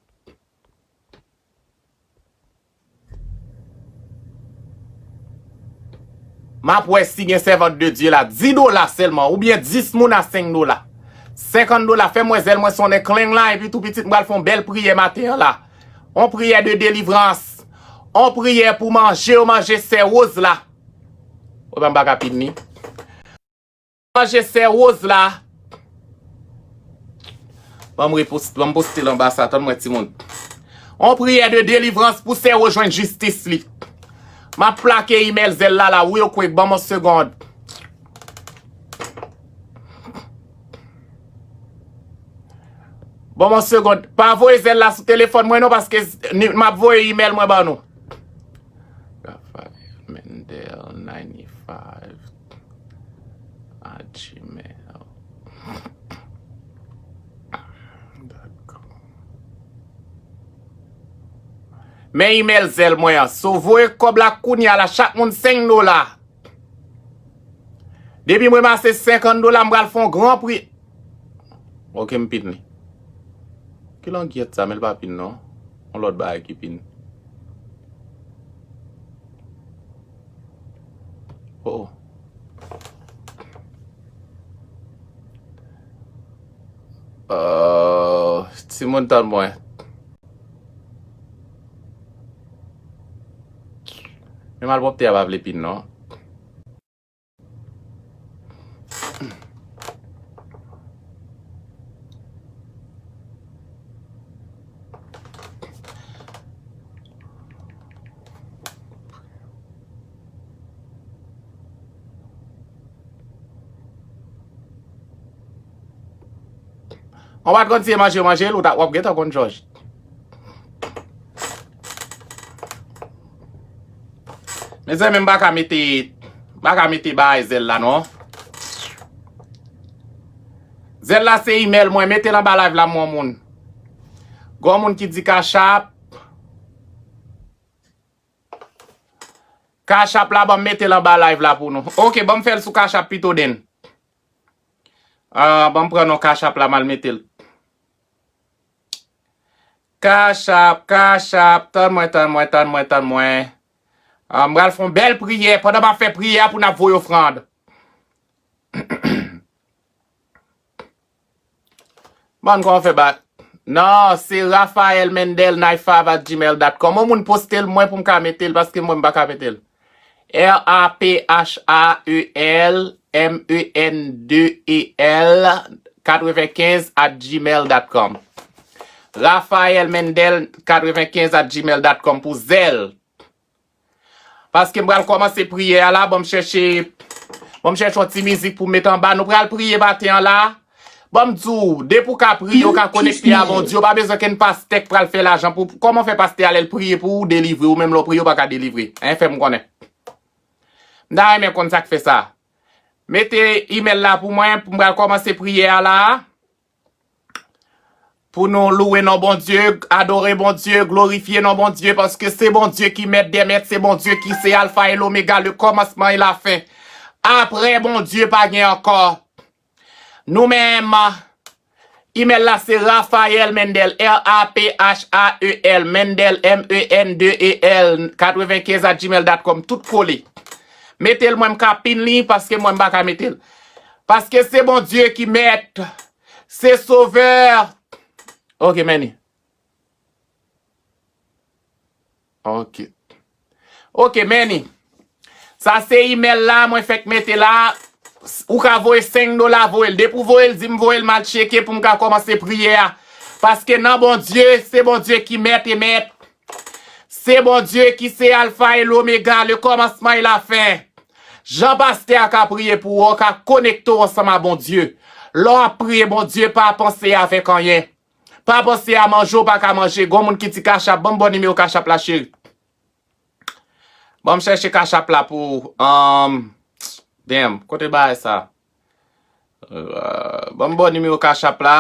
M ap wè si gen sèvant de Dye la, dis dola sèlman, oubyen dis moun a senk dola. Senkant dola, fè m wè zèl mwen sonnen kleng la, epi tou pitit m pral fè yon bèl priyè maten an la. Yon priyè de delivrans. Yon priyè pou manje yo manje sè Woz la. Ou pa m pa ka pin li. Manje sè Woz la. Ban m repost, ban m poste l anba sa, tann mwen timoun. On priyè de delivrans pou sè Woz jwenn jistis li. M ap plake imèl zèl la la, real quick, ban m on segond. Ban m on segond. Pa voye zèl la sou telefòn mwen non, paske ni- m ap voye imèl mwen ban nou. Raphael Mendel ninety-five at gmail dot com. Men imèl zèl mwen an. So voye kòb la kounye a la, chak moun senk dola. Depi m ranmase senkant dola, m pral fè yon gran pri. Ok, m pin li. Ki langyèt sa, men l pa pin non. Yon lòt bagay ki pin. Oh, oh. Euh, timoun tann mwen. Men malpwòpte a pa vle pin non. Ou pa t konn si e manje yo manje l, ou ta, w ap gentan konn jòj. Mezanmi, m pa ka mete, m pa ka mete bagay zèl la non. Zèl la se imèl mwen, mete l anba live la, mon moun. Gon moun ki di Cash App. Cash App la, ban m mete l anba live la pou nou. Ok, ban m fè l sou Cash App pito den. Ah, ban m pran non Cash App la, m al mete l. Cash App, Cash App, tann mwen, tann mwen, tann mwen, tann mwen. Ah, m pral fè yon bèl priyè. Pandan m ap fè priyè a pou n ap voye ofrann. Ban kòman fè ba. Non, se Raphael Mendel ninety-five at gmail dot com. Yon moun poste l mwen pou m ka mete l, paske mwen m pa ka mete l. R A P H A E L M E N D E L quatre-vingt-quinze at gmail dot com. Raphael Mendel quatre-vingt-quinze at gmail dot com pou zèl. Paske m pral kòmanse priyè a la, ban m chèche, ban m chèche yon ti mizik pou m met anba. Nou pral priye maten an la. Ban m di w, depi w ka priye, w ka konekte a Bondye. Ou pa bezwen kenn pastè k pral fè lajan pou, kòman w fè pastè a lè l priye pou ou delivre, ou menm lè w priye, ou pa ka delivre. Hein, fè m konnen. M ta renmen konn sa k fè sa. Mete imèl la pou mwen, pou m pral kòmanse priyè a la. Pou nou louwe non Bondye, adore Bondye, glorifye non Bondye, paske se Bondye ki mèt dè mèt, se Bondye ki se Alfa e Lomega, le kòmansman e lafen. Apre Bondye, pa gen ankò. Nou menm, imèl la se Raphael Mendel, R A P H A E L, Mendel, M E N D E L, quatre-vingt-quinze at gmail dot com, tout kole. Mete l, mwen m ka pin li, paske mwen m pa ka mete l. Paske se Bondye ki mèt. Se Sovè. Ok, Manny. Ok. Ok, Manny. Sa se imèl la, mwen fèk mete la. Ou ka voye senk dola, voye l. Depi w voye l, di m voye l, m al tcheke pou m ka kòmanse priyè a. Paske nan Bondye, se Bondye ki mèt e mèt. Se Bondye ki se Alfa e Lomega, le kòmansman e lafen. Jan pastè a ka priye pou ou, ou ka konekte w ansanm a Bondye. Lè w ap priye Bondye, pa panse avèk anyen. Pa panse a manje w pa ka manje. Gon moun ki di Cash App, ban m bon nimewo Cash App la, cheri. Ban m chèche Cash App la pou ou. Um, damn, kote bagay sa? Euh, ban m bon nimewo Cash App la.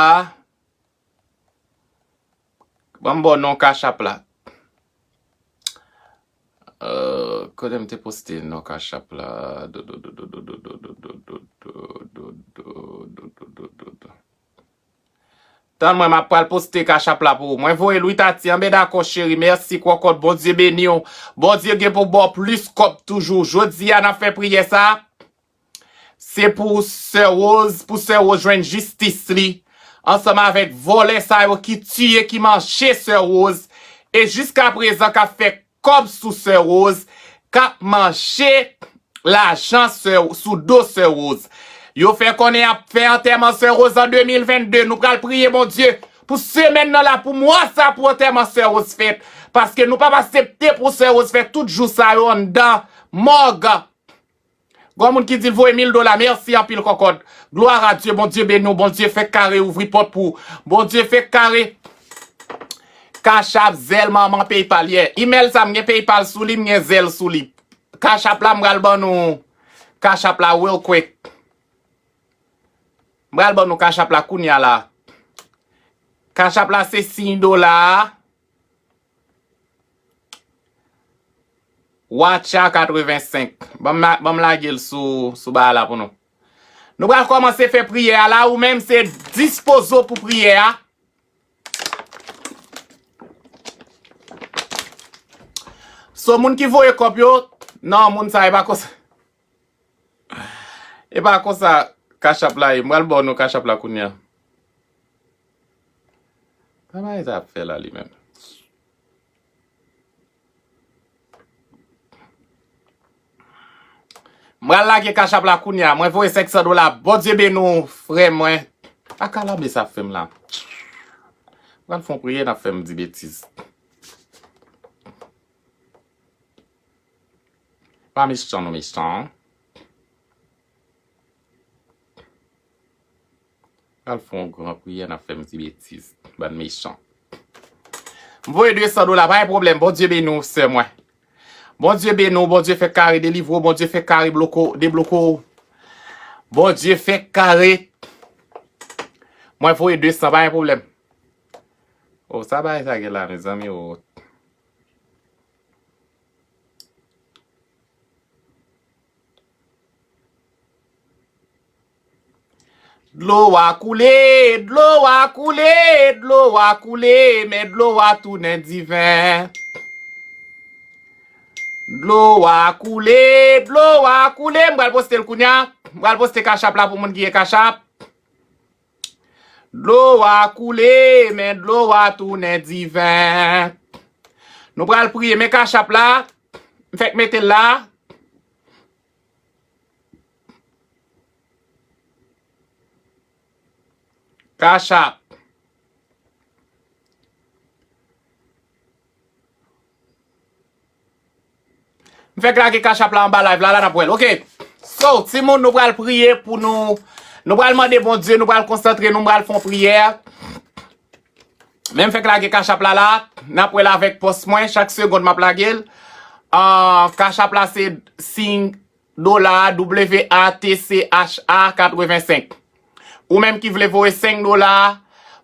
Ban m ba w non Cash App la. Euh, kote m te poste non Cash App la? Tann mwen, m ap pral poste Cash App la pou ou. Mwen voye l wi Tati, anben dakò cheri, mèsi kòkòt, Bondye beni w. Bondye gen pou ba w plis kòb toujou. Jodi a n ap fè priyè sa. Se pou Sè Rose, pou Sè Rose jwenn jistis li, ansanm avèk vòlè sa yo ki tiye, ki manje Sè Rose, e jiskaprezan k ap fè kòb sou Sè Rose, k ap manje lajan sè, sou do Sè Rose. Yo fè konnen y ap fè antèman Sè Rose an de mil vennde. Nou pral priye Bondye pou semèn nan la, pou mwa sa, pou antèman Sè Rose fèt. Paske nou p ap aksepte pou Sè Rose fè tout jou sa yo anndan mòg. Gon moun ki di l voye mil dola, mèsi anpil kòkòt. Gloire à Dieu, Bondye beni w, Bondye fè kare ouvri pòt pou ou. Bondye fè kare. Cash App, Zelle, manman, PayPal, yeah. Email sa, m gen PayPal sou li, m gen Zelle sou li. Cash App la, m pral ban nou Cash App la real quick. M pral ban nou Cash App la kounya la. Cash App la se siy dola a. Watcha katrevensenk. Ban m la-, ban m lage l sou, sou bagay la pou nou. Nou pral kòmanse fè priyè a la, ou menm se dispoze w pou priyè a. So, moun ki voye kòb yo, non, moun sa, e pa konsa. E pa konsa Cash App la ye. M pral ba w non Cash App la kounya. Sa bagay sa ap fè la li menm. M pral lage Cash App la kounya. Mwen voye senk san dola. Bondye beni w, frè mwen. A kalabres ap fè m la. M pral fè yon priyè, n ap fè m di betiz. Pa mechan, nou mechan. Pral fè yon gran priyè, n ap fè m di betiz. Bann mechan. M voye de san dola, pa gen pwoblèm. Bondye beni w, sè mwen. Bondye beni w, Bondye fè kare delivre w, Bondye fè kare bloko, debloke w. Bondye fè kare. Mwen voye de san, pa gen pwoblèm. O, sa bagay sa gen la, mezanmi, o. Dlo a koule, dlo a koule, dlo a koule, men dlo a tounen diven. Dlo a koule, dlo a koule, m pral poste l kounya. M pral poste Cash App la pou moun ki gen Cash App. Dlo a koule, men dlo a tounen diven. Nou pral priye, men Cash App la, m fèk mete l la. Cash App. M fèk lage Cash App la anba live la, la n ap wè l. Ok. So, timoun, nou pral priye pou nou. Nou pral mande Bondye, nou pral konsantre nou, m pral fè yon priyè. Men m fèk lage Cash App la la, n ap wè l avèk pòs mwen, chak segonn m ap lage l. Ah, Cash App la se siy dola, W A T C H A katrevensenk. Ou menm ki vle voye senk dola,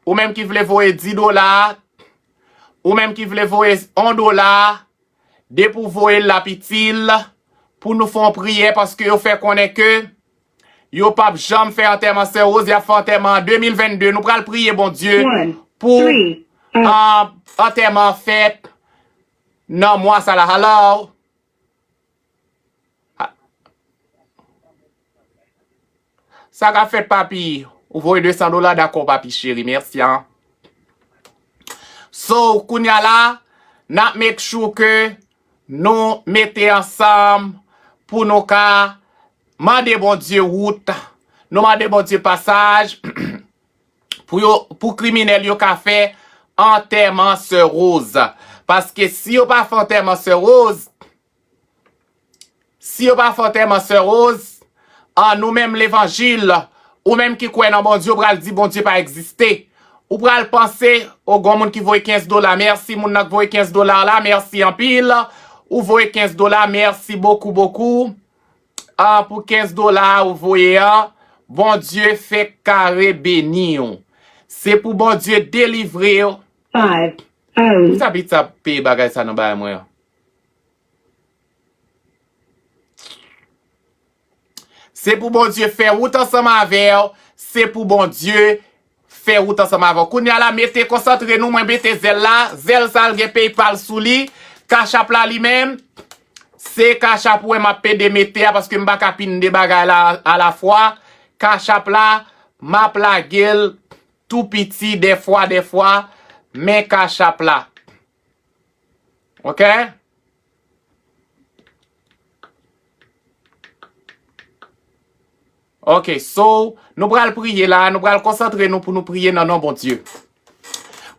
ou menm ki vle voye dis dola, ou menm ki vle voye yon dola, depi w voye l, l ap itil pou nou fè yon priyè, paske yo fè konnen ke yo p ap janm fè antèman Sè Rose, y ap fè antèman an de mil vennde. Nou pral priye Bondye pou, ah, antèman an fèt nan mwa sa la. Hello? Ah. Sa k ap fèt, papi? Ou voye de san dola, dakò, papi cheri, mèsi, an. So, kounya la, n ap make sure ke nou mete ansanm pou nou ka mande Bondye wout, nou mande Bondye pasaj, pou yo, pou kriminèl yo ka fè antèman Sè Rose. Paske si yo pa fè antèman Sè Rose, si yo pa fè antèman Sè Rose, an nou menm levanjil, ou menm ki kwè nan Bondye, ou pral di Bondye pa egziste. Ou pral panse, o, gon moun ki voye kenz dola. Mèsi moun nan k voye kenz dola la, mèsi anpil. Ou voye kenz dola, mèsi bokou, bokou. An, pou kenz dola ou voye an, Bondye fè kare beni w. Se pou Bondye delivre w. Five, Poukisa Pete ap peye bagay sa nan bagay mwen an? Se pou Bondye fè wout ansanm avè w. Se pou Bondye fè wout ansanm avè w. Kounye a la, mete konsantre nou, mwen mete zèl la. Zèl sa l gen PayPal sou li. Cash App la li menm. Se Cash App ou wè m ap pede mete a paske m pa ka pin de bagay la alafwa. Cash App la, m ap lage l tou piti dèfwa, dèfwa. Men Cash App la. Ok? Ok, so, nou pral priye la, nou pral konsantre nou pou nou priye nan non Bondye.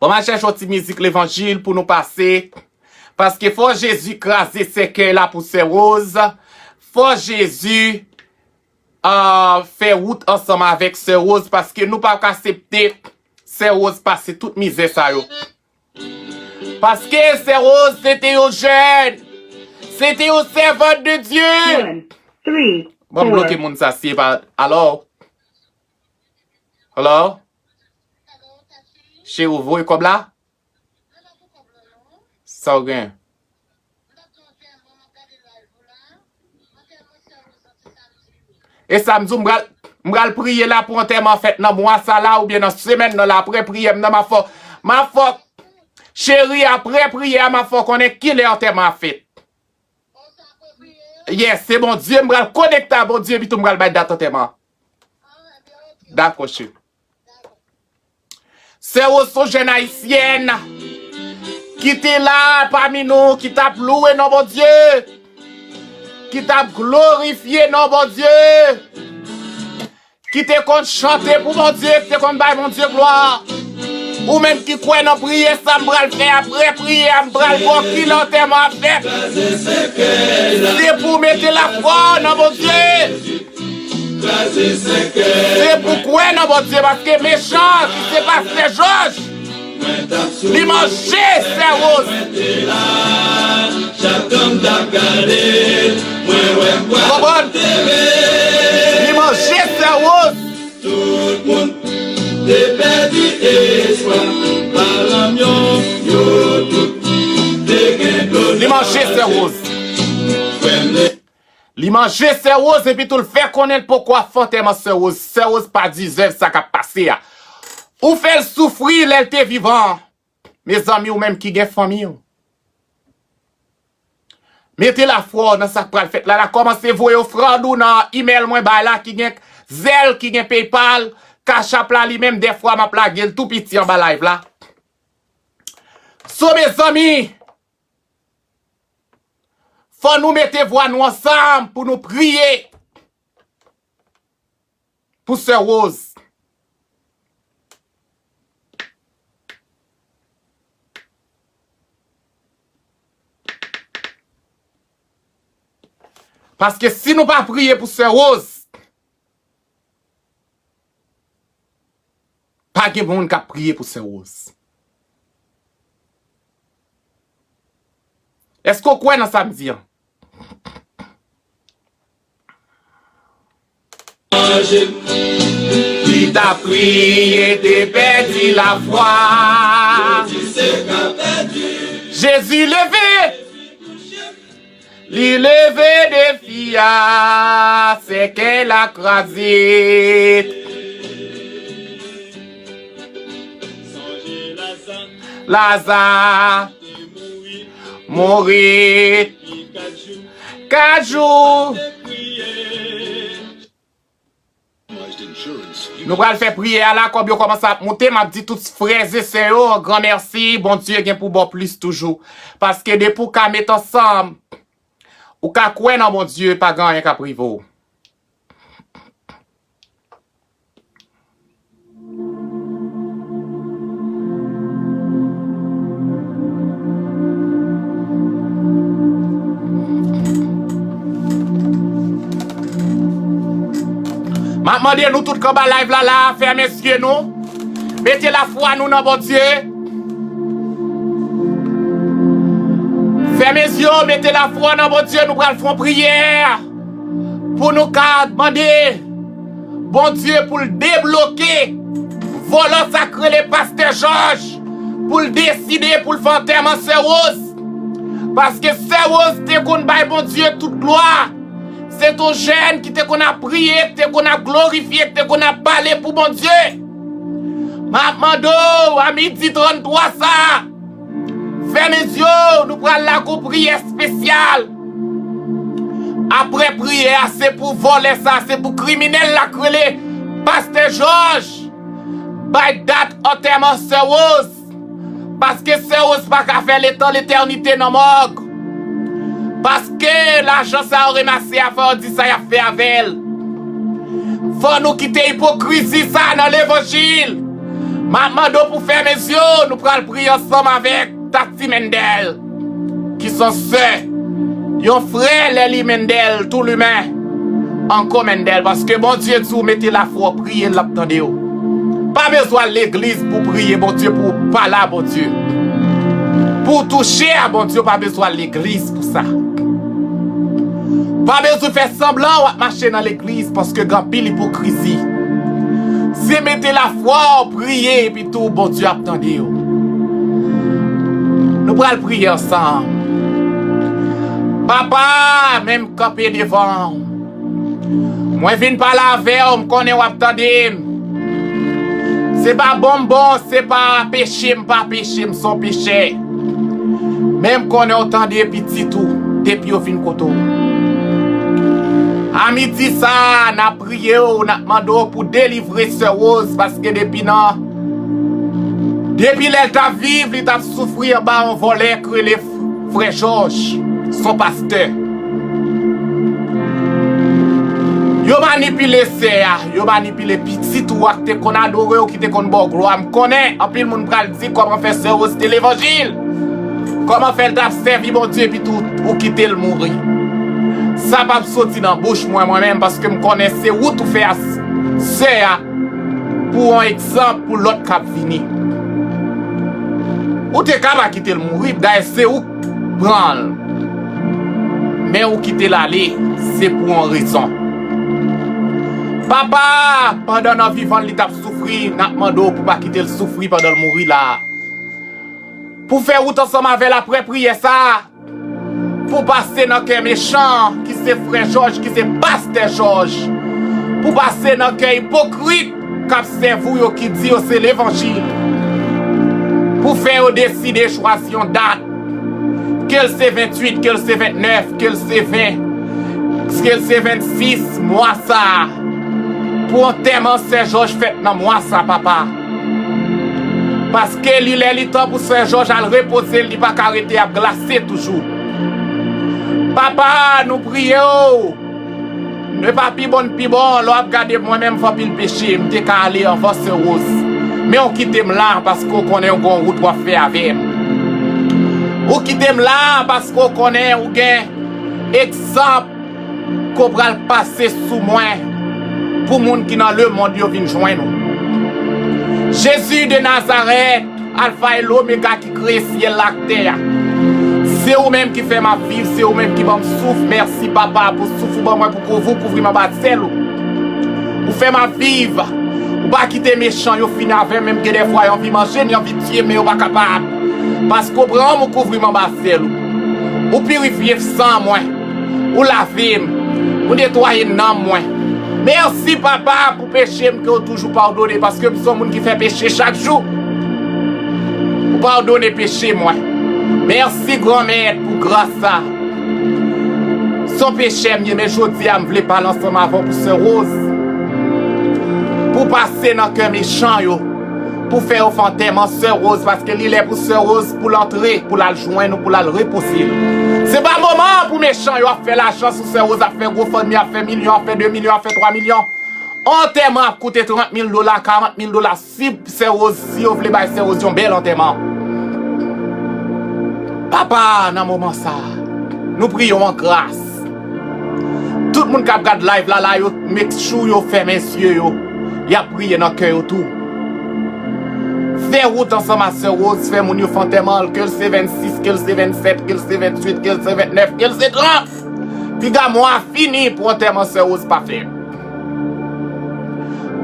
Bon, m al chèche yon ti mizik levanjil pou nou pase. Paske fò Jezi kraze sèkèy la pou Sè Rose. Fò Jezi, ah, fè wout ansanm avèk Sè Rose, paske nou pa ka aksepte Sè Rose pase tout mizè sa yo. Paske Sè Rose se te yon jèn, se te yon sèvant de Dye. Bon, m bloke moun sa si e pa. Alo? Alo? Cheri, ou voye kòb la? Sa w gen? E sa m di w, m pral, m pral priye la pou antèman fèt nan mwa sa la oubyen nan semèn nan la. Apre priyè m nan, m a fò, m a fò, cheri, apre priyè a, m a fè w konnen kilè antèman ap fèt. Yes, se Bondye, m pral konekte a Bondye, epi tou m pral bay dat antèman an. Dakò, cheri. Sè Rose se yon jèn ayisyèn ki te la pami nou, ki t ap louwe non Bondye, ki t ap glorifye non Bondye, ki te konn chante pou Bondye, ki te konn bay Bondye glwa. Ou menm ki kwè nan priyè sa m pral fè apre priyè a, m pral ba w kilè antèman ap fèt. Se pou w mete lafwa w nan Bondye. Se pou kwè nan Bondye, paske mechan ki se pastè Jòj, li manje Sè Rose. Konprann? Li manje Sè Rose. Li manje Sè Rose. Li manje Sè Rose epi tou l fè konnen l poko ap fè antèman Sè Rose. Sè Rose pa dizèv sa k ap pase a. Ou fè l soufri lè l te vivan. Mezanmi, ou menm ki gen fanmi w, mete lafwa w nan sa k pral fèt la. La kòmanse voye ofrann ou nan imèl mwen bay la ki gen Zelle, ki gen PayPal, Cash App la li menm, dèfwa m ap lage l tou piti anba live la. So, mezanmi, fò nou mete vwa nou ansanm pou nou priye pou Sè Rose. Paske si nou pa priye pou Sè Rose, pa gen moun k ap priye pou Sè Rose. Èske w kwè nan sa m di an? Ki t ap priye te pèdi lafwa. Jezi leve. Li leve defi a, sèkèy la kraze. Laza mouri kat jou. Nou pral fè priyè a la, kòb yo kòmanse ap moute. M ap di tout frè e sè yo, gran mèsi. Bondye gen pou ba w plis toujou. Paske depi w ka met ansanm, ou ka kwè nan Bondye, pa gen anyen k ap rive w. M ap mande nou tout k anba live la, la, fèmen zye nou. Mete lafwa nou nan Bondye. Fèmen zye w, mete lafwa w nan Bondye. Nou pral fè yon priyè pou nou ka mande Bondye pou l debloke vòlò sa k rele pastè Jòj. pou l deside pou l fè antèman Sè Rose. Paske Sè Rose te konn bay Bondye tout glwa. Se te yon jèn ki te konn ap priye, ki te konn ap glorifye, ki te konn ap pale pou Bondye. M ap mande w, a midi tranntwa sa a, fèmen zye w, nou pral lage yon priyè espesyal. Apre priyè a, se pou vòlè sa, se pou kriminèl la k rele Pastè Jòj bay dat antèman Sè Rose. Paske Sè Rose pa ka fè letan letènite nan mòg. Paske lajan sa yo ranmase a, fò yo di sa y ap fè avè l. Fò nou kite ipokrizi sa nan levanjil. M ap mande w pou fèmen zye w, nou pral priye ansanm avèk Tati Mendel, ki se yon sè, yon frè Lèli Mendel, tou limen, ankò Mendel, paske Bondye di w mete lafwa w, priye l, l ap tande w. Pa bezwen al legliz pou w priye Bondye, pou w pale a Bondye. Pou w touche a Bondye, w pa bezwen al legliz pou sa. Pa bezwen fè sanblan w ap mache nan legliz, paske gen anpil ipokrizi. Se mete lafwa w, priye, epi tou Bondye ap tande w. Nou pral priye ansanm. Papa, men m kanpe devan w. Mwen vin pale avè w, m konnen w ap tande m. Se pa bon m bon, se pa peche m pa peche, m se yon pechè. Men m konnen w tande pitit ou depi yo vin kote w. A midi sa a, n ap priye w, n ap mande w pou delivre Sè Rose, paske depi nan, depi lè l t ap viv, li t ap soufri anba yon vòlè k rele Frè Jòj, se yon pastè. Yo manipile sè a, yo manipile pitit ou a k te konn adore w, ki te konn ba w glwa. M konnen anpil moun pral di, kòman fè Sè Rose te levanjil? Kòman fè l t ap sèvi Bondye epi tou ou kite l mouri? Sa p ap soti nan bouch mwen, mwen menm, paske m konnen se wout ou fè a s-, sè a pou yon egzanp pou lòt k ap vini. Ou te ka pa kite l mouri, dayè se ou k pran l. Men ou kite l ale, se pou yon rezon. Papa, pandan nan vivan l, li t ap soufri, n ap mande w pou pa kite l soufri pandan l mouri la. Pou fè wout ansanm avè l apre priyè sa a. Pou pase nan kè mechan, ki se frè Jòj, ki se pastè Jòj. Pou pase nan kè ipokrit k ap sèvi w yo, ki di yo se levanjil. Pou fè yo deside chwazi yon dat. Ke l se venntuit, ke l se ventnèf, ke l se ven, ke l se vennsis mwa sa a. Pou antèman sè Jòj fèt nan mwa sa, papa. Paske li lè li tan pou sè Jòj al repoze l, li pa ka rete ap glase toujou. Papa, nou priye w. Nou pa pi bon, pi bon, lè w ap gade mwen menm fè anpil peche, m te ka ale anvan sè Rose. Men w kite m la paske w konnen w gen yon wout w ap fè avè m. Ou kite m la paske w konnen ou gen egzanp ke w pral pase sou mwen pou moun ki nan lemonn yo vin jwenn ou. Jezi de Nazarèt, Alfa e Lomega ki kreye syèl la ak tè a. Se ou menm ki fè m ap viv, se ou menm ki ban m souf. Mèsi, papa, pou souf ou ban mwen pou kouvri, ou kouvri m anba zèl ou. Ou fè m ap viv. Ou pa kite mechan yo fini avè m, menm gen dèfwa yo anvi manje m, yo anvi tiye m, men yo pa kapab. Paske w pran m, ou kouvri m anba zèl ou. Ou pirifye san mwen. Ou lave m. Ou netwaye nanm mwen. Mèsi, papa, pou peche m ke w toujou padone, paske m se yon moun ki fè peche chak jou. Ou padone peche mwen. Mèsi, Granmèt, pou gras sa. Se yon pechè m ye, men jodi a m vle pale ansanm avè w pou sè Rose. Pou pase nan kè mechan yo. Pou fè yo fè antèman sè Rose, paske li lè pou sè Rose pou l antre, pou l al jwenn ou, pou l al repoze l. Se pa moman pou mechan yo ap fè lajan sou sè Rose, ap fè GoFundMe, ap fè milyon, ap fè de milyon, ap fè twa milyon. Antèman ap koute trant mil dola, karant mil dola. Si sè Rose, si yo vle bay sè Rose yon bèl antèman. Papa, nan moman sa, nou priye w an gras. Tout moun k ap gad live la, la, yo make sure yo fèmen zye yo. Y ap priye nan kè yo tou. Fè wout ansanm a sè Rose, fè moun yo fè antèman l, ke l se vennsis, ke l se vennsèt, ke l se venntuit, ke l se ventnèf, ke l se trant. Piga mwa fini pou antèman sè Rose pa fèt.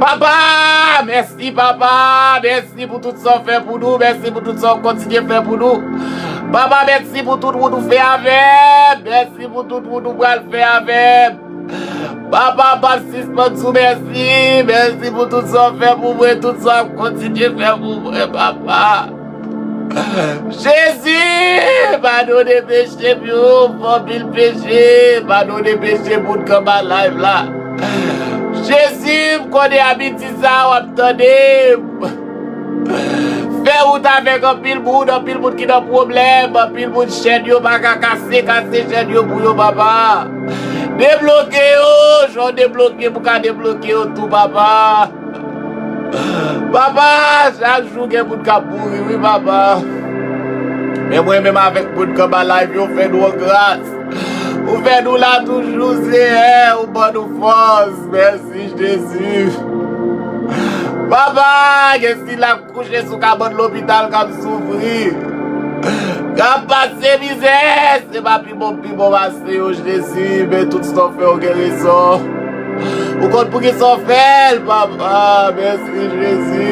Papa, mèsi papa, mèsi pou tout sa w fè pou nou, mèsi pou tout sa w kontinye fè pou nou. Papa, mèsi pou tout wout ou fè avè m, mèsi pou tout wout ou pral fè avè m. Papa, m p ap sispann di w mèsi, mèsi pou tout sa w fè pou mwen, tout sa w ap kontinye fè pou mwen, papa. Jezi, padone peche m yo, m fè anpil peche, padone peche moun k anba live la. Jezi, m konnen a midi sa w ap tande m. Fè wout avèk anpil moun, anpil moun ki nan pwoblèm, anpil moun chèn yo pa ka kase, kase chèn yo pou yo, papa. Debloke yo, jan w debloke m, ou ka debloke yo tou, papa. Papa, chak jou gen moun k ap mouri, wi, papa. Men mwen menm avèk moun k anba live yo, fè nou an gras. Ou fè nou la toujou, Seyè, ou ban nou fòs. Mèsi, Jezi. Papa, gen sila kouche sou kabann lopital k ap soufri, k ap pase mizè, se pa pi bon, pi bon pase yo, Jezi, men tout sa w fè, w gen rezon. Ou konn poukisa w fè l, papa, mèsi, Jezi.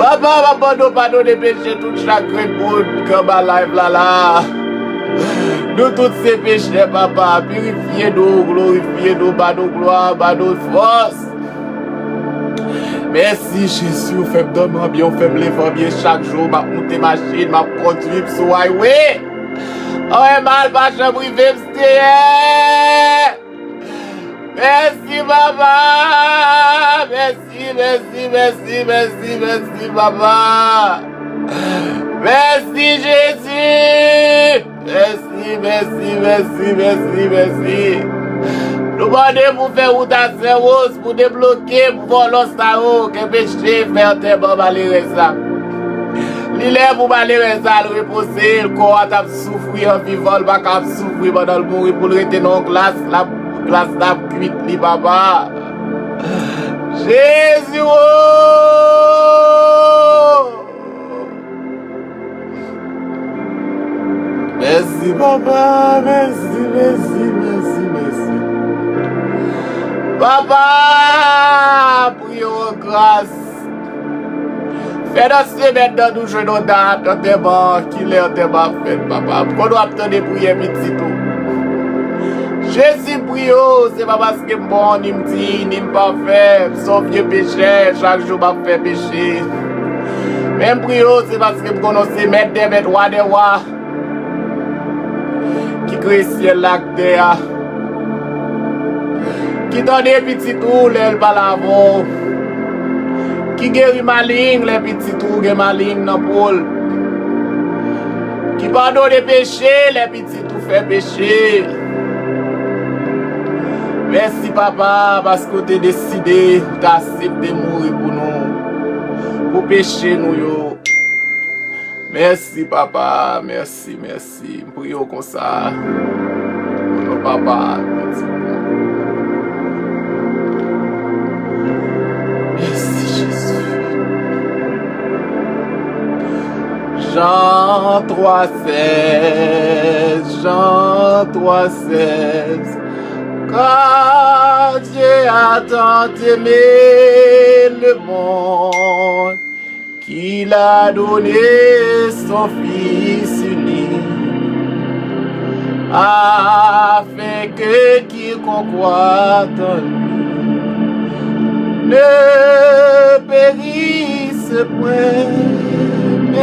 Papa, m ap mande w padone peche tout chak grenn moun k anba live la, la. Nou tout se pechè, papa, pirifye nou, glorifye nou, ba nou glwa, ba nou fòs. Mèsi, Jezi, ou fè m dòmi an byen, ou fè m leve an byen chak jou. M ap moute machin, m ap kondui, m sou highway. Anyen mal pa janm rive m, Seyè. Mèsi, papa. Mèsi, mèsi, mèsi, mèsi, mèsi, papa. Mèsi, Jezi. Mèsi, mèsi, mèsi, mèsi, mèsi. Nou mande pou fè wout a Sen Woz, pou debloke pou vòlò sa yo k anpeche fè antèman malerèz la. Li lè pou malerèz la al repoze l, kò a t ap soufri an vivan, l pa ka ap soufri pandan l mouri pou l rete nan yon glas, l ap, glas la ap kwit li, papa. Jezi, wo! Mèsi, papa, mèsi, mèsi, mèsi, mèsi. Papa, priye w an gras. Fè nan semèn nan nou jwenn yon dat antèman, kilè antèman ap fèt, papa. M konnen w ap tande priyè pitit ou. Jezi, m priye w, se pa paske m bon, ni m diy, ni m pafè, m se yon vye pechè, chak jou m ap fè peche. Men m priye w, se paske m konnen w se Mèt dè mèt, Wa dè wa, ki kreye syèl la ak tè a, ki tande pitit ou lè l pale avè w, ki geri maleng lè pitit ou gen maleng nan po l, ki padone peche lè pitit ou fè peche. Mèsi, papa, paske w te deside, ou te aksepte mouri pou nou, pou peche nou yo. Mèsi, papa, mèsi, mèsi. M priye w konsa. O non, papa, pitit mwen. Mèsi, Jezi. Jean trois seize, Jean trois seize. Car Dieu a tant aimé le monde qu'il a donné son Fils unique, afin que quiconque croit en lui ne périsse point, mais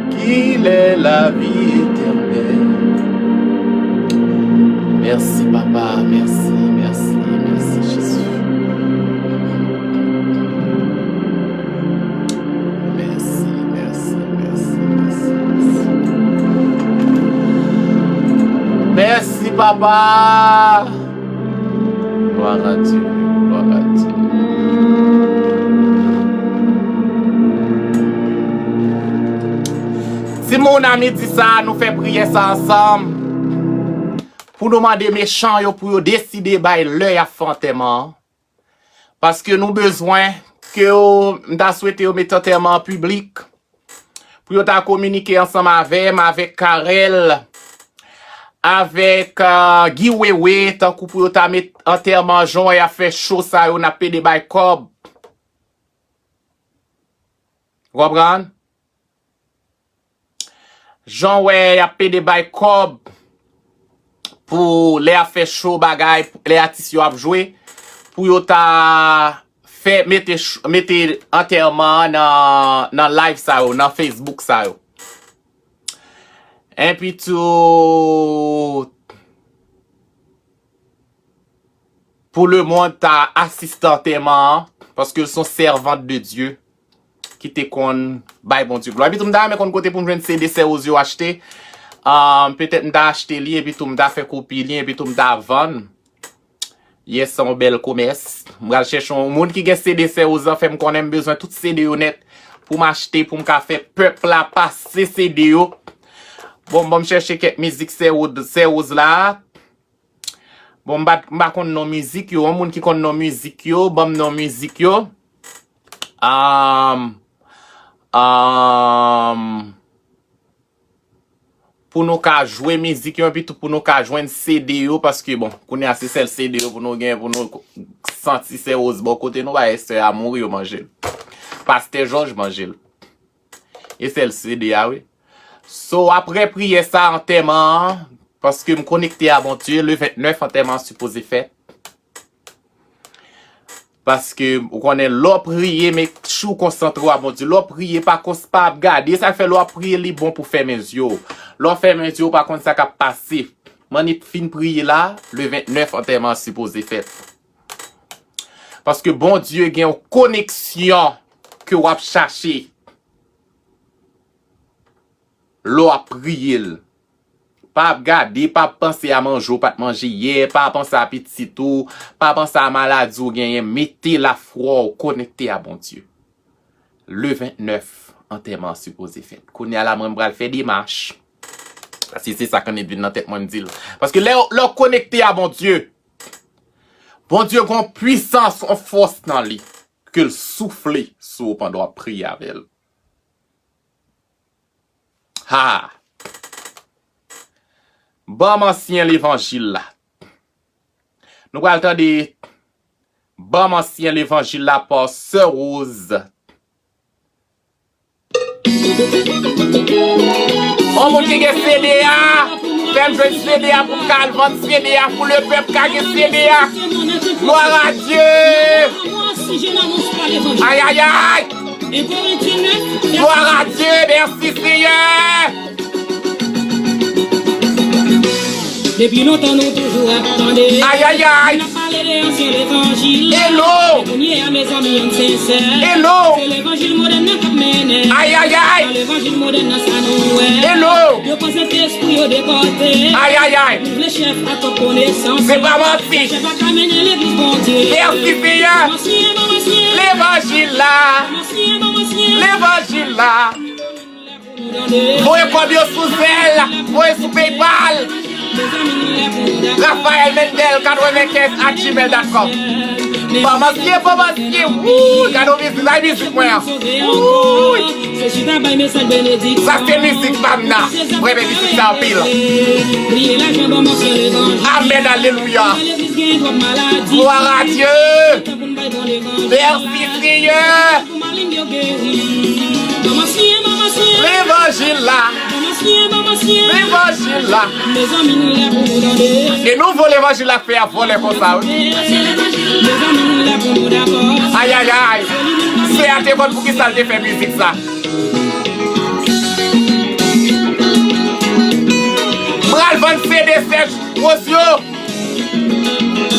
qu'il ait la vie éternelle. Mèsi, papa, mèsi, mèsi, mèsi, Jezi. Mèsi, mèsi, mèsi, mèsi, mèsi. Mèsi, papa. Glwa a Dye, glwa a Dye. Timoun, a midi sa, nou fè priyè sa ansanm pou nou mande mechan yo pou yo deside bay lè y ap fè antèman an. Paske nou bezwen ke yo, m ta swete yo met antèman an piblik, pou yo ta kominike ansanm avè m, avèk Carel, avèk uh, Guy Wewe, tankou pou yo ta met antèman, jan w wè y ap fè cho sa yo, n ap pede bay kòb. Ou konprann? Jan w wè y ap pede bay kòb pou lè y ap fè cho bagay, lè atis yo ap jwe, pou yo ta fè mete, mete antèman an nan, nan live sa yo, nan Facebook sa yo. Epi tou, pou lemonn ta asiste antèman an, paske l se yon sèvant de Dye ki te konn bay Bondye glwa. Epi tou m ta renmen konn kote pou m jwenn C D Sè Woz yo achte. Um, petèt m ta achte li, epi tou m ta fè kopi li, epi tou m ta vann. Yes, se yon bèl komès. M pral chèche yon moun ki gen C D Sè Woz lan, fè m konnen m bezwen tout C D yo nèt pou m achte, pou m ka fè pèp la pase C D yo. Bon, bon, m chèche kèk mizik Sè Woz, Sè Woz la. Bon, m pa, m pa konn non mizik yo. Yon moun ki konn non mizik yo, ban m non mizik yo. Um, um, pou nou ka jwe mizik yo, epi tou pou nou ka jwenn C D yo, paske, bon, kounye a se sèl C D yo pou nou gen, pou nou santi Sè Woz bò kote nou, ba estè a mouri, yo manje l. Pastè Jòj manje l. E sèl C D a, wi. So, apre priyè sa, antèman an, paske m konekte a Bondye, le vennèf antèman an sipoze fèt. Paske, ou konnen, lè w priye, make sure w konsantre w a Bondye. Lè w priye, pa kons-, pa ap gade. Sa k fè lè w ap priye, li bon pou fèmen zye w. Lè w fèmen zye w, ou pa konn sa k ap pase. Mannit fin priye la, le vennèf antèman an sipoze fèt. Paske Bondye gen yon koneksyon ke w ap chache lè w ap priye l. Pa ap gade, pa ap panse a manje w pa t manje yè, pa panse a pitit ou, pa panse a maladi w genyen, mete lafwa w konekte a Bondye. Le vennèf, antèman an sipoze fèt. Kounye a la, mwen, m pral fè demach. Paske se sa k annik vin nan tèt mwen, m di l. Paske lè, lè w konekte a Bondye, Bondye gen yon pwisans, yon fòs nan li, ke l soufle sou ou pandan w ap priye avè l. Ha! Ban m ansyen levanjil la. Nou pral tande Ban m ansyen levanjil la pa Sè Woz. Yon moun ki gen C D a, fè m jwenn C D a pou m ka al vann C D a pou lepèp ka gen C D a. Glwa a Dye! Ayayay! Glwa a Dye! Mèsi, Seyè! Depi lontan nou toujou ap tande. Ayayay! N ap pale de ansyen levanjil. Hello! Kounye a, mezanmi, ann sensè. Hello! Se levanjil modèn nan k ap mennen. Ayayay! Levanjil modèn nan, sa nou wè. Hello! Yo panse se espri yo depòte. Ayayay! Nou vle chèf ak kòk konesans. Se pa manti. Chèf la ka mennen legliz Bondye. Mèsi, Seyè. Levanjil la. Levanjil la. Voye kòb yo sou Zelle, voye sou PayPal. Raphaël Mendel katrevennkenz at gmail dot com. Bòmansye, bòmansye, wouy, gade yon mizik, bay mizik mwen an. Wouy. Sa se mizik pa m nan. Mwen renmen mizik sa anpil. Amèn, alelouya. Glwa a Dye. Mèsi, Seyè. Levanjil la. Levanjil la. E nouvo levanjil la k fè y ap vòlè konsa, wi. Ayayay. Seyè a te konn poukisa l te fè mizik sa. Pral vann C D Sè Woz yo.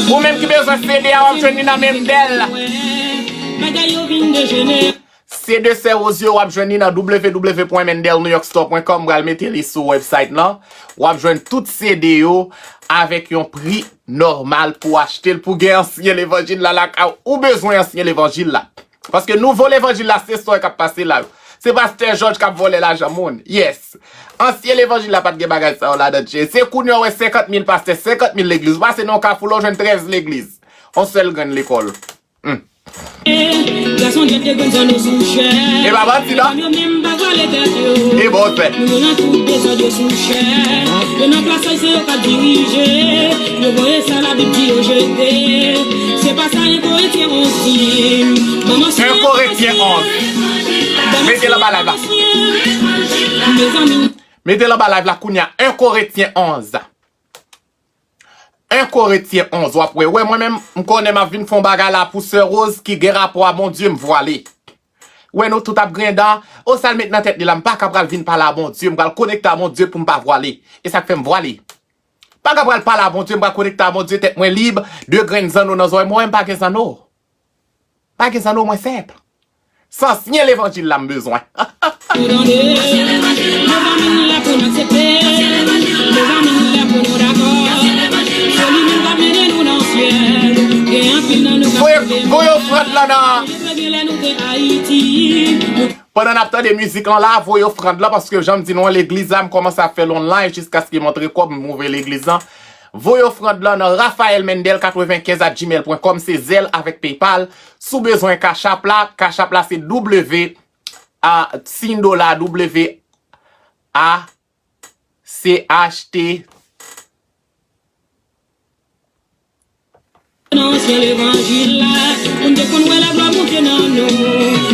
Ou menm ki bezwen C D a, w ap jwenn li nan Mendel. C D Sè Woz yo, w ap jwenn li nan w w w pwen mendel new york store pwen com. M pral mete li sou website lan. W ap jwenn tout C D yo avèk yon pri nòmal pou w achte l, pou gen ansyen levanjil la lakay ou. Ou bezwen ansyen levanjil la. Paske nouvo levanjil la, se sa k ap pase la. Se pastè Jòj k ap vòlè lajan moun. Yes. Ansyen levanjil la pa t gen bagay sa yo ladan l. Se kounye a w wè senkant mil pastè, senkant mil legliz. Ou pase nan yon kafou la, w jwenn trèz legliz. Yon sèl grenn lekòl. Hmm. Gason djèt de grenn zanno sou chè. E pa manti, non? Fanm yo menm pa vwale tèt yo. E bon fè. Moun yo nan tout dezòd yo sou chè. Yo nan plasaj se yo k ap dirije. Yo voye sa Labib di yo jete. Se pa sa en Korentyen onz di. Manman syen, en Korentyen onz. Mete l anba live la. Mezanmi. Mete l anba live la kounye a. En Korentyen onz. En Korentyen onz, w ap wè. Wè, mwen menm, m konnen m ap vin fè yon bagay la pou Sè Rose ki gen rapò a Bondye, m vwale. Wè, nou tout ap griyen dan. O, sa l met nan tèt li la, m pa ka pral vin pale a Bondye, m pral konekte a Bondye pou m pa vwale. E sa k fè m vwale. Pa ka pral pale a Bondye, m pral konekte a Bondye, tèt mwen lib, de grenn zanno nan zòrèy mwen, m pa gen zanno. Pa gen zanno, mwen senp. Se ansyen levanjil la m bezwen. Pou tande, mezanmi, m la pou n aksepte. Mezanmi, m la pou nou dakò. Se li menm k ap mennen nou nan syèl. Gen anpil nan nou k ap voye, voye ofrann lan nan. Pandan n ap tande mizik lan la, voye ofrann lan, paske jan m di nou an, legliz la, m kòmanse ap fè l online jiskaske m antre kòb, m ouvri legliz lan. Voye ofrann lan nan Raphaël Mendel quatre-vingt-quinze at gmail point com, se Zelle avèk PayPal. Si w bezwen Cash App la, Cash App la se W A, siy dola, W A C H T. Nan ansyen levanjil la, pou n te konn wè laglwa Bondye nan nou.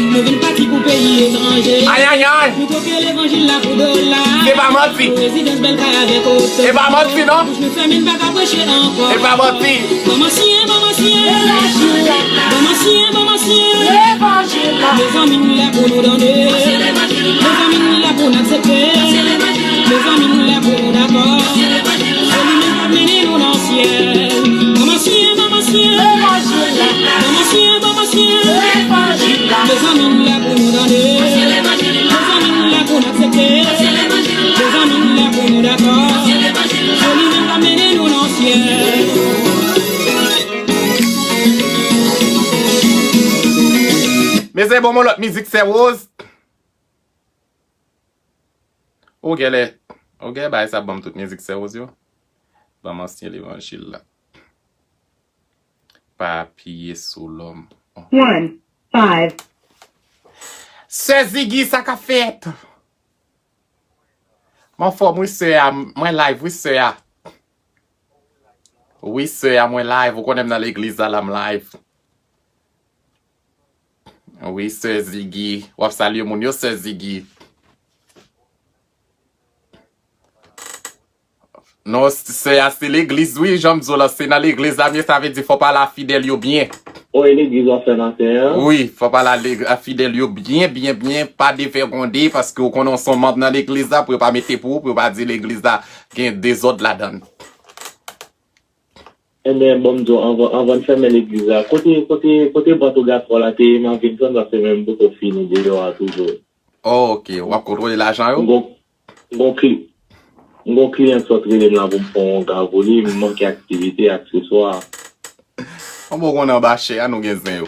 Nou vin pati pou peyi etranje. Ay, ay, ay. Nou twoke levanjil la pou dola. Se pa manti. Pou rezidans bèl kay avèk oto. E pa manti, non. Bouch nou fèmen, n pa ka preche ankò. E pa manti. Ban m ansyen, ban m ansyen. Levanjil la. Ban m ansyen, ban m ansyen. Levanjil la. Mezanmi, m la pou nou tande. Mezanmi, m la pou n aksepte. Mezanmi, m la pou nou dakò. Se li menm k ap mennen nou nan syèl. Ban m ansyen, ban m ansyen. Levanjil la. Ban m ansyen, ban m ansyen. Levanjil la. Mezanmi, m la pou nou tande. Mezanmi, m la pou n aksepte. Mezanmi, m la pou nou dakò. Se li menm k ap mennen nou nan syèl. Mezanmi, ban m yon lòt mizik, Sè Rose. Ou genlè, ou genlè bay sa ban m tout mizik Sè Rose yo. Ban m ansyen levanjil la. Pa apiye sou lòm. One, five. Sè Ziggy, sa k ap fèt? M anfòm wi sè a, mwen live wi sè a. Wi sè a, mwen live, ou konnen m nan legliz la, la m live. Wi, sè Ziggy. W ap salye moun yo, sè Ziggy. Non, sè a se legliz, wi, jan m di w la, se nan legliz la m ye, sa vle di fò pale a fidèl yo byen. O, e legliz w ap fè maten an? Wi, fò pale a leg-, a fidèl yo byen, byen, byen, pa devègonde, paske w konnen w se yon manm nan legliz la, pou yo pa mete pou ou, pou yo pa di legliz la gen dezòd ladan l. Enben, bon, m di w, anvan, anvan n fèmen legliz la, kote, kote, kote bwat ogatwa la te ye, m ap vin pran l, paske menm m poko fini deyò a toujou. Oh, ok, w ap kontwole lajan yo? M gon, m gon kli-, m gon kliyan ki sot rele m la pou m fè yon wonga pou li, m manke aktivite, akseswa. Bon, ou konnen anba chè a, nou gen zen yo.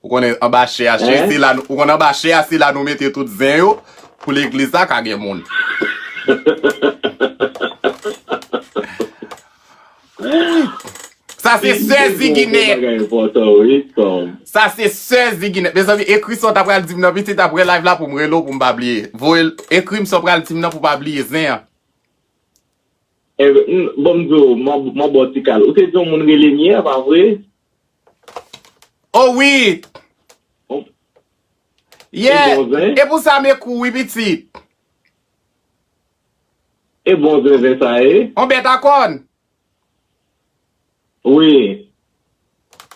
Ou konnen anba chè a, chè, hein? Se la nou, ou konnen anba chè a, se la nou mete tout zen yo pou legliz la ka gen moun. Wi. Sa se sè Ziggy nèt. Bagay enpòtan, wi, Tom. Sa se sè Ziggy nèt. Mezanmi, ekri sa w ta pral di m nan pitit apre live la pou m rele w pou m pa bliye. Voye l, ekri m sa w pral di m nan pou w pa bliye zen an. Eh, m, bon, m di w, m, m ba w ti kal. Ou te di yon moun rele m yè, pa vre? Oh wi! Oh. Yeah! E bon zen? E pou sa m ekri w wi, pitit. E bon zen, zen sa ye? On bèt a kòn? Wi.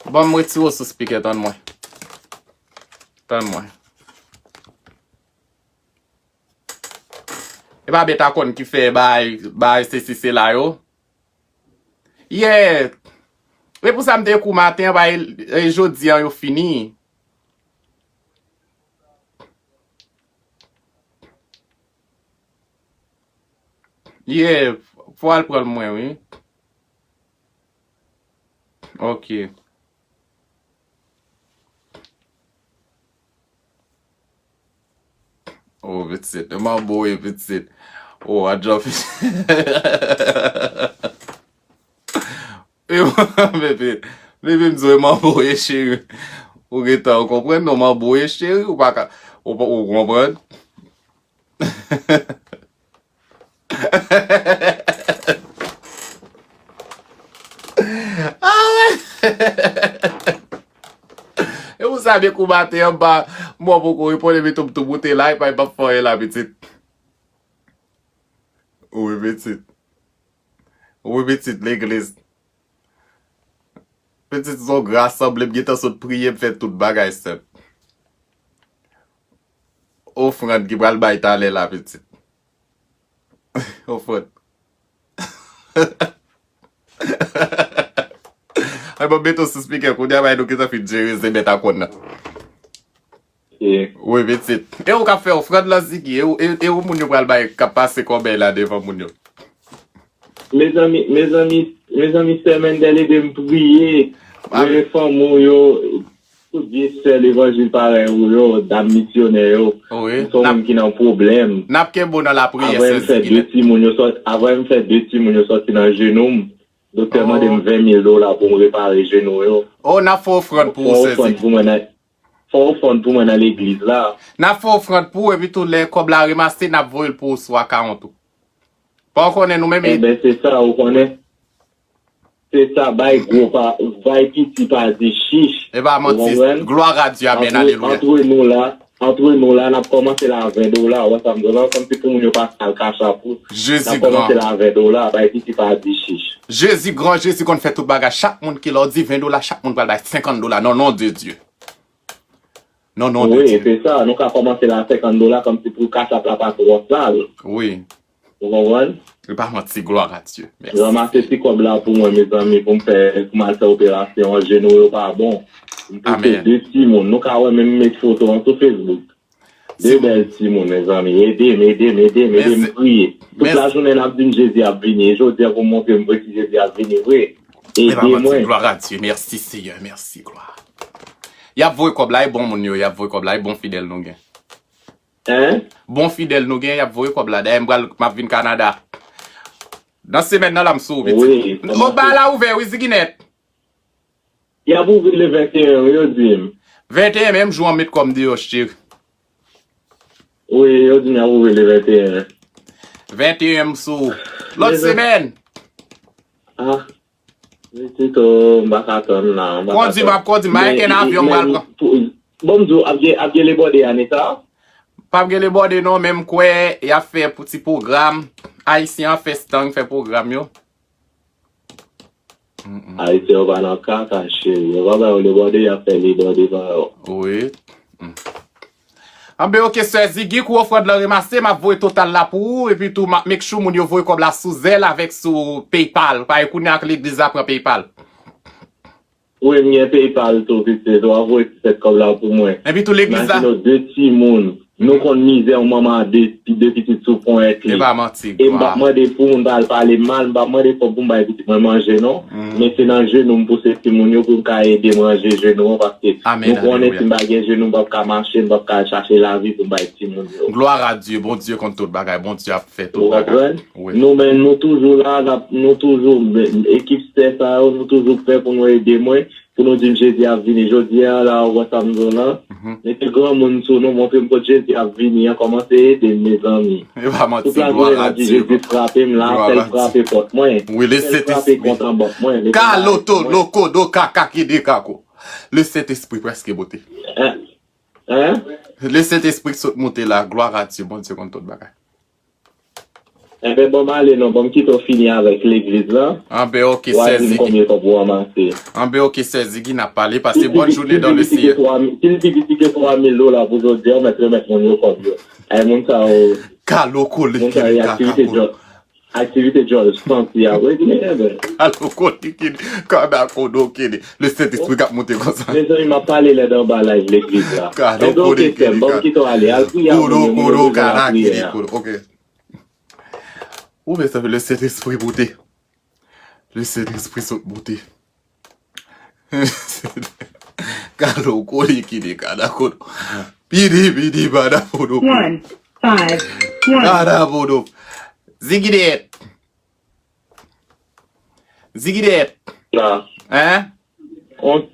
Ban m retire w sou speaker, tann mwen. Tann mwen. E pa bèt a kòn ki fè bay, bay sesi sela yo. Yeah. E pou sa m te ekri w maten an, bay, e jodi an yo fini. Yeah, fò al pran l mwen, wi. Ok. Oh, pitit. Manbo, wi, pitit. Oh, adjò, pitit. Bebe. Li vin di w manbo ye cheri. Ou gentan, ou konprann non, manbo ye cheri, ou pa ka, ou, ou konprann? Ah ouais. E ou sa byen kou maten an ba, mwen poko reponn, epi tou tou boute la, epa e p ap fè anyen la pitit. Wi pitit. Wi pitit, legliz. Pitit, zon gra sanble m gentan sot priye, m fè tout bagay senp. Ofrann ki pral bay talè la pitit. Ofrann. Ay, bon, mete w sou speaker kounye a, bay nou gentan fin jere ze bèt a kòn nan. Wi pitit. E ou k ap fè ofrann lan Ziggy, e ou, e, e ou moun yo pral bay, k ap pase kòbèy la devan moun yo. Mezanmi, mezanmi, mezanmi, sè Mendel ede m priye. Rele fanmi w yo, tout vye sè levanjil parèy ou yo, dam misyonè yo. Wi. M se yon moun ki nan pwoblèm. N ap kenbe w nan lapriyè, sè Ziggy. Avè m fè de timoun yo sòti, avè m fè de timoun yo sòti nan jenou m. Doktè mande m ven mil dola pou m repare jenou yo. Oh, n ap fè ofrann pou ou, sè Ziggy. Fè ofrann pou mwen nan, fè ofrann pou mwen nan legliz la. N ap fè ofrann pou ou, epi tou lè kòb la remase, n ap voye l pou ou sou akawont ou. Pa w konnen nou menm. Enben, se sa, ou konnen. Se sa, bay gwo pa, bay piti pa di chich. E pa manti. Glwa a Dye, amèn, alelouya. Antre nou la, antre nou la, n ap kòmanse la a ven dola. Ou wè sa m di w la, kòmsi pou moun yo pase al Cash App ou. Jezi gran. N ap kòmanse la a ven dola, bay piti pa di chich. Jezi gran, Jezi konn fè tout bagay. Chak moun ki la, w di ven dola, chak moun pral bay senkant dola. Nan non de Dye. Nan non de Dye. Wi, se sa. Nou ka kòmanse la a senkant dola, kòmsi pou Cash App la pa twò sal. Wi. Ou konprann? E pa manti, glwa a Dye. Mèsi. Ranmase ti kòb la pou mwen, mezanmi, pou m fè, pou m al fè operasyon an, jenou yo pa bon. M pouse de timoun. Nou ka wè menm m met foto an sou Facebook. De bèl timoun, mezanmi. Ede m, ede m, ede m, ede m priye. Tout lajounen n ap di m Jezi ap vini. E jodi a pou m montre m vre si Jezi ap vini vre. Ede mwen. Glwa a Dye. Mèsi, Seyè. Mèsi, glwa. Y ap voye kòb la, e bon moun yo, y ap voye kòb la, e bon fidèl nou gen. Hein? Bon fidèl nou gen, y ap voye kòb la. Dayè, m pral, m ap vin Kanada. Nan semèn nan la, m sou ou, pitit. Wi. O, ba la ouvè, wi, Ziginèt. Y ap ouvri le venteyen, yo di m. Venteyen menm jou an, met kò m deyò, cheri. Wi, yo di m y ap ouvri le venteyen. Venteyen m sou ou. Lòt semèn. Ah. Pitit o, m pa ka tann la, m pa ka tann. Kondi, m ap kondi, m pa gen kenn avyon m pral pran. Bon, m di w, ap gen, ap gen lebòde ane sa? P ap gen lebòde non, men m kwè y ap fè pou ti pwogram. Ayisyen an fè stang, fè pwogram yo. Ayisyen yo pa nan kaka, cheri. Yo pa ba yo lebòde, y ap fè lebòde pa yo. Wi. Anben, oke, sè Ziggy, kou ofrann lan remase, m ap voye total la pou ou, epi tou, m ap make sure moun yo voye kòb la sou Zelle avèk sou PayPal. Paske kounye a legliz la pran PayPal. Wi, m gen PayPal tou, pitit, w ap voye ti sèt kòb la pou mwen. Epi tou, legliz la. Imajine w, de timoun, nou konn mizè yon manman a de, de pitit sou ponyèt li. E pa manti, e m p ap mande pou moun pa al pale m mal, m p ap mande kòb pou m bay pitit mwen manje, non. Men se nan jenou m pouse timoun yo pou m ka ede m ranje jenou an, paske nou konnen si m pa gen jenou, m p ap ka mache, m p ap ka al chache lavi pou m bay timoun yo. Glwa a Dye, Bondye konn tout bagay, Bondye ap fè tout bagay. Ou konprann? Wi. Nou menm, nou toujou la, n ap, nou toujou, ekip sè sa yo, nou toujou prè pou nou ede mwen, pou nou di m Jezi ap vini. Jodi a la, ou wè sa m di w lan, mete granmoun sou nou, montre m kot Jezi ap vini an, kòmanse ede m, mezanmi. E pa manti, glwa a Dye. Tout lajounen n ap di Jezi frape m la, fè l frape pòt mwen, fè l frape kont an bank mwen, mete m a lèz pou mwen. Kaloto, loko, do, kaka, kede, kako. Le Sentespri prèske moute. Hein? Hein? Le Sentespri sot moute la, glwa a Dye, Bondye konn tout bagay. Enben, ban m ale non, ban m kite w fini avèk legliz lan. Anben, oke, sè Ziggy. W a di m konbyen kòb ou ranmase. Anben, oke, sè Ziggy, n ap pale, pase bòn jounen dans le Seigneur. Si l pi piti ke twa mil, si l pi piti ke twa mil dola pou jodi a, w mèt remèt moun yo kòb yo. Ay, moun sa yo, moun sa yo, aktivite djòl. Aktivite djòl santi a, wi, men, enben. Alokoli kini, kadakodo kini. Le Sentespri k ap moute konsa. Mezanmi, m ap pale lèd anba live legliz la. Enben, oke, sè m, ban m kite w ale. Al priye a moun yo, moun yo bezwen lapriyè a. Kodo, kodo, kada kini, kodo. Oke. Ou, mezanmi, le Sentespri moute. Le Sentespri sot moute. Kado koli kidi kada kodo. Pidi pidi bada podo. One, five, one. Kada podo. Zigidèt. Zigidèt. Hein? On,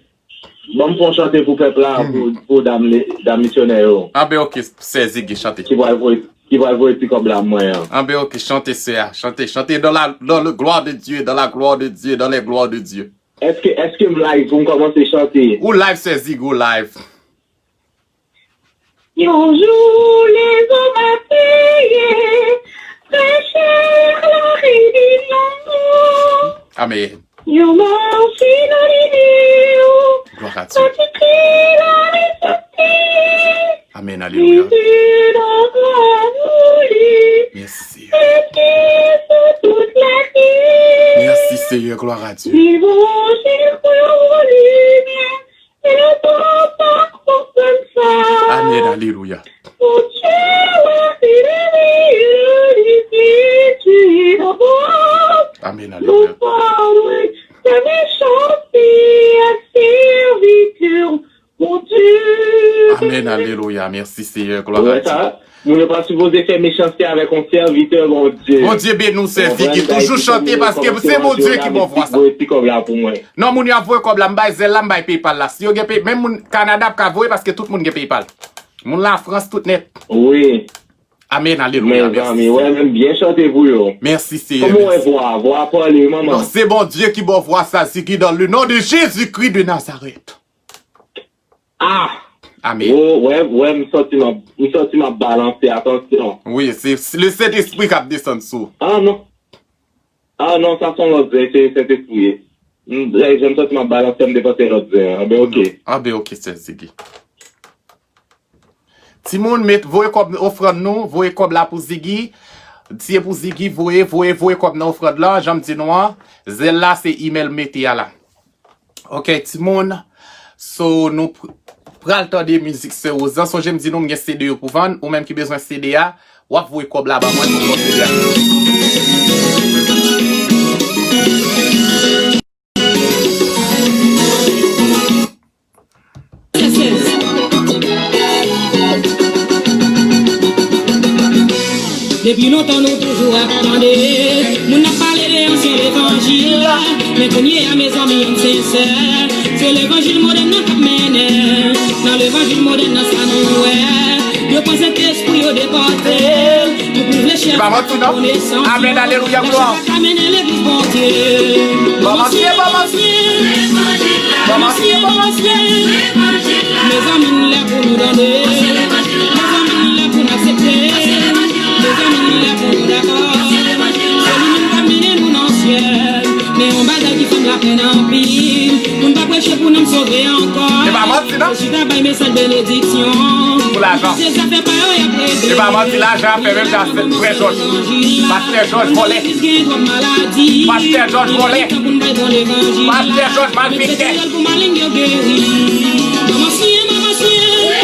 ban m fè yon chante pou pèp la, pou, pou dam, dam misyonè yo. Anben, oke, sè Ziggy, chante. Ki pral voye, ki pral voye ti kòb la mwen an. Anben, oke, chante, sè a, chante, chante dans la, dans le gloire de Dieu, dans la gloire de Dieu, dans les gloires de Dieu. Èske, èske m live pou m kòmanse chante? Ou live, sè Ziggy, ou live. Yon jou lèzòm ap peye, preche la redi lanmou. Amen. Yon mò sinonimi ou, Gloire à Dieu. Patipri la resoti. Amen, alelouya. Mete nan gwa nou li, Mèsi, Seyè. Mete sou tout latè. Mèsi, Seyè, gloire à Dieu. Levanjil pou yon limyè. Amen, alelouya. Amen, alelouya. Amen, alelouya. Mèsi, Seyè. Glwa a Dye. Moun yo pa sipoze fè mechanste avèk yon sèvitè Bondye. Bondye beni w, sè Ziggy. Toujou chante paske se Bondye ki ba w vwa sa. Voye ti kòb la pou mwen. Non, moun yo ap voye kòb la, m bay Zelle la, m bay PayPal la. Si yo gen Pay, menm moun Kanada ap ka voye paske tout moun gen PayPal. Moun Lafrans, tout nèt. Wi. Amen, alelouya. Mèsi, Seyè. Mèsi, Seyè. Kòman w wè vwa? Vwa a pale, manman. Non, se Bondye ki ba w vwa sa, Ziggy, dans le nom de Jésus-Christ de Nazareth. Ah! Amen. Wè, wè, m santi m ap, m santi m ap balanse, atansyon. Wi, se, se le Sentespri k ap desann sou. Ah non. Ah non, sa se yon lòt zen, se Sentespri. M, lè jan m santi m ap balanse, m te panse lòt zen an. Anben, oke. Anben, oke, sè Ziggy. Timoun, met, voye kòb ofrann nou, voye kòb la pou Ziggy. Si se pou Ziggy, voye, voye, voye kòb nan ofrann lan, jan m di nou an. Zelle la, se email mete a la. Ok, timoun. So, nou pr-, pral tande mizik Sè Rose lan. Sonje m di nou m gen CD yo pou vann. Ou menm ki bezwen CD a, w ap voye kòb la ban mwen pou m ba w CD a. Depi lontan nou toujou ap tande moun ap pale de ansyen levanjil la, men kounye a, mezanmi, ann sensè. Se levanjil modèn nan k ap mennen. Nan levanjil modèn nan, sa nou wè, yo pran Sentespri, yo depòte l. Se pa manti, non. Amèn, alelouya, glwa. Kòmansye, kòmansye. Kòmansye, kòmansye. Mezanmi, lè pou nou tande. Mezanmi, lè pou n aksepte. Mezanmi, lè pou nou dakò. Se li menm k ap mennen nou nan syèl. Men yon bagay ki fè m lapèn anpil, moun pa preche pou nanm sove ankò. Se pa manti, non. Yo chita bay mesaj benediksyon. Pou lajan. Se zafè pa yo y ap regle. Se pa manti, lajan ap fè menm jan ak frè Jòj. Pastè Jòj vòlè. Pastè Jòj vòlè. Pastè Jòj malfektè. Pou maleng yo geri. Manman siye, manman siye.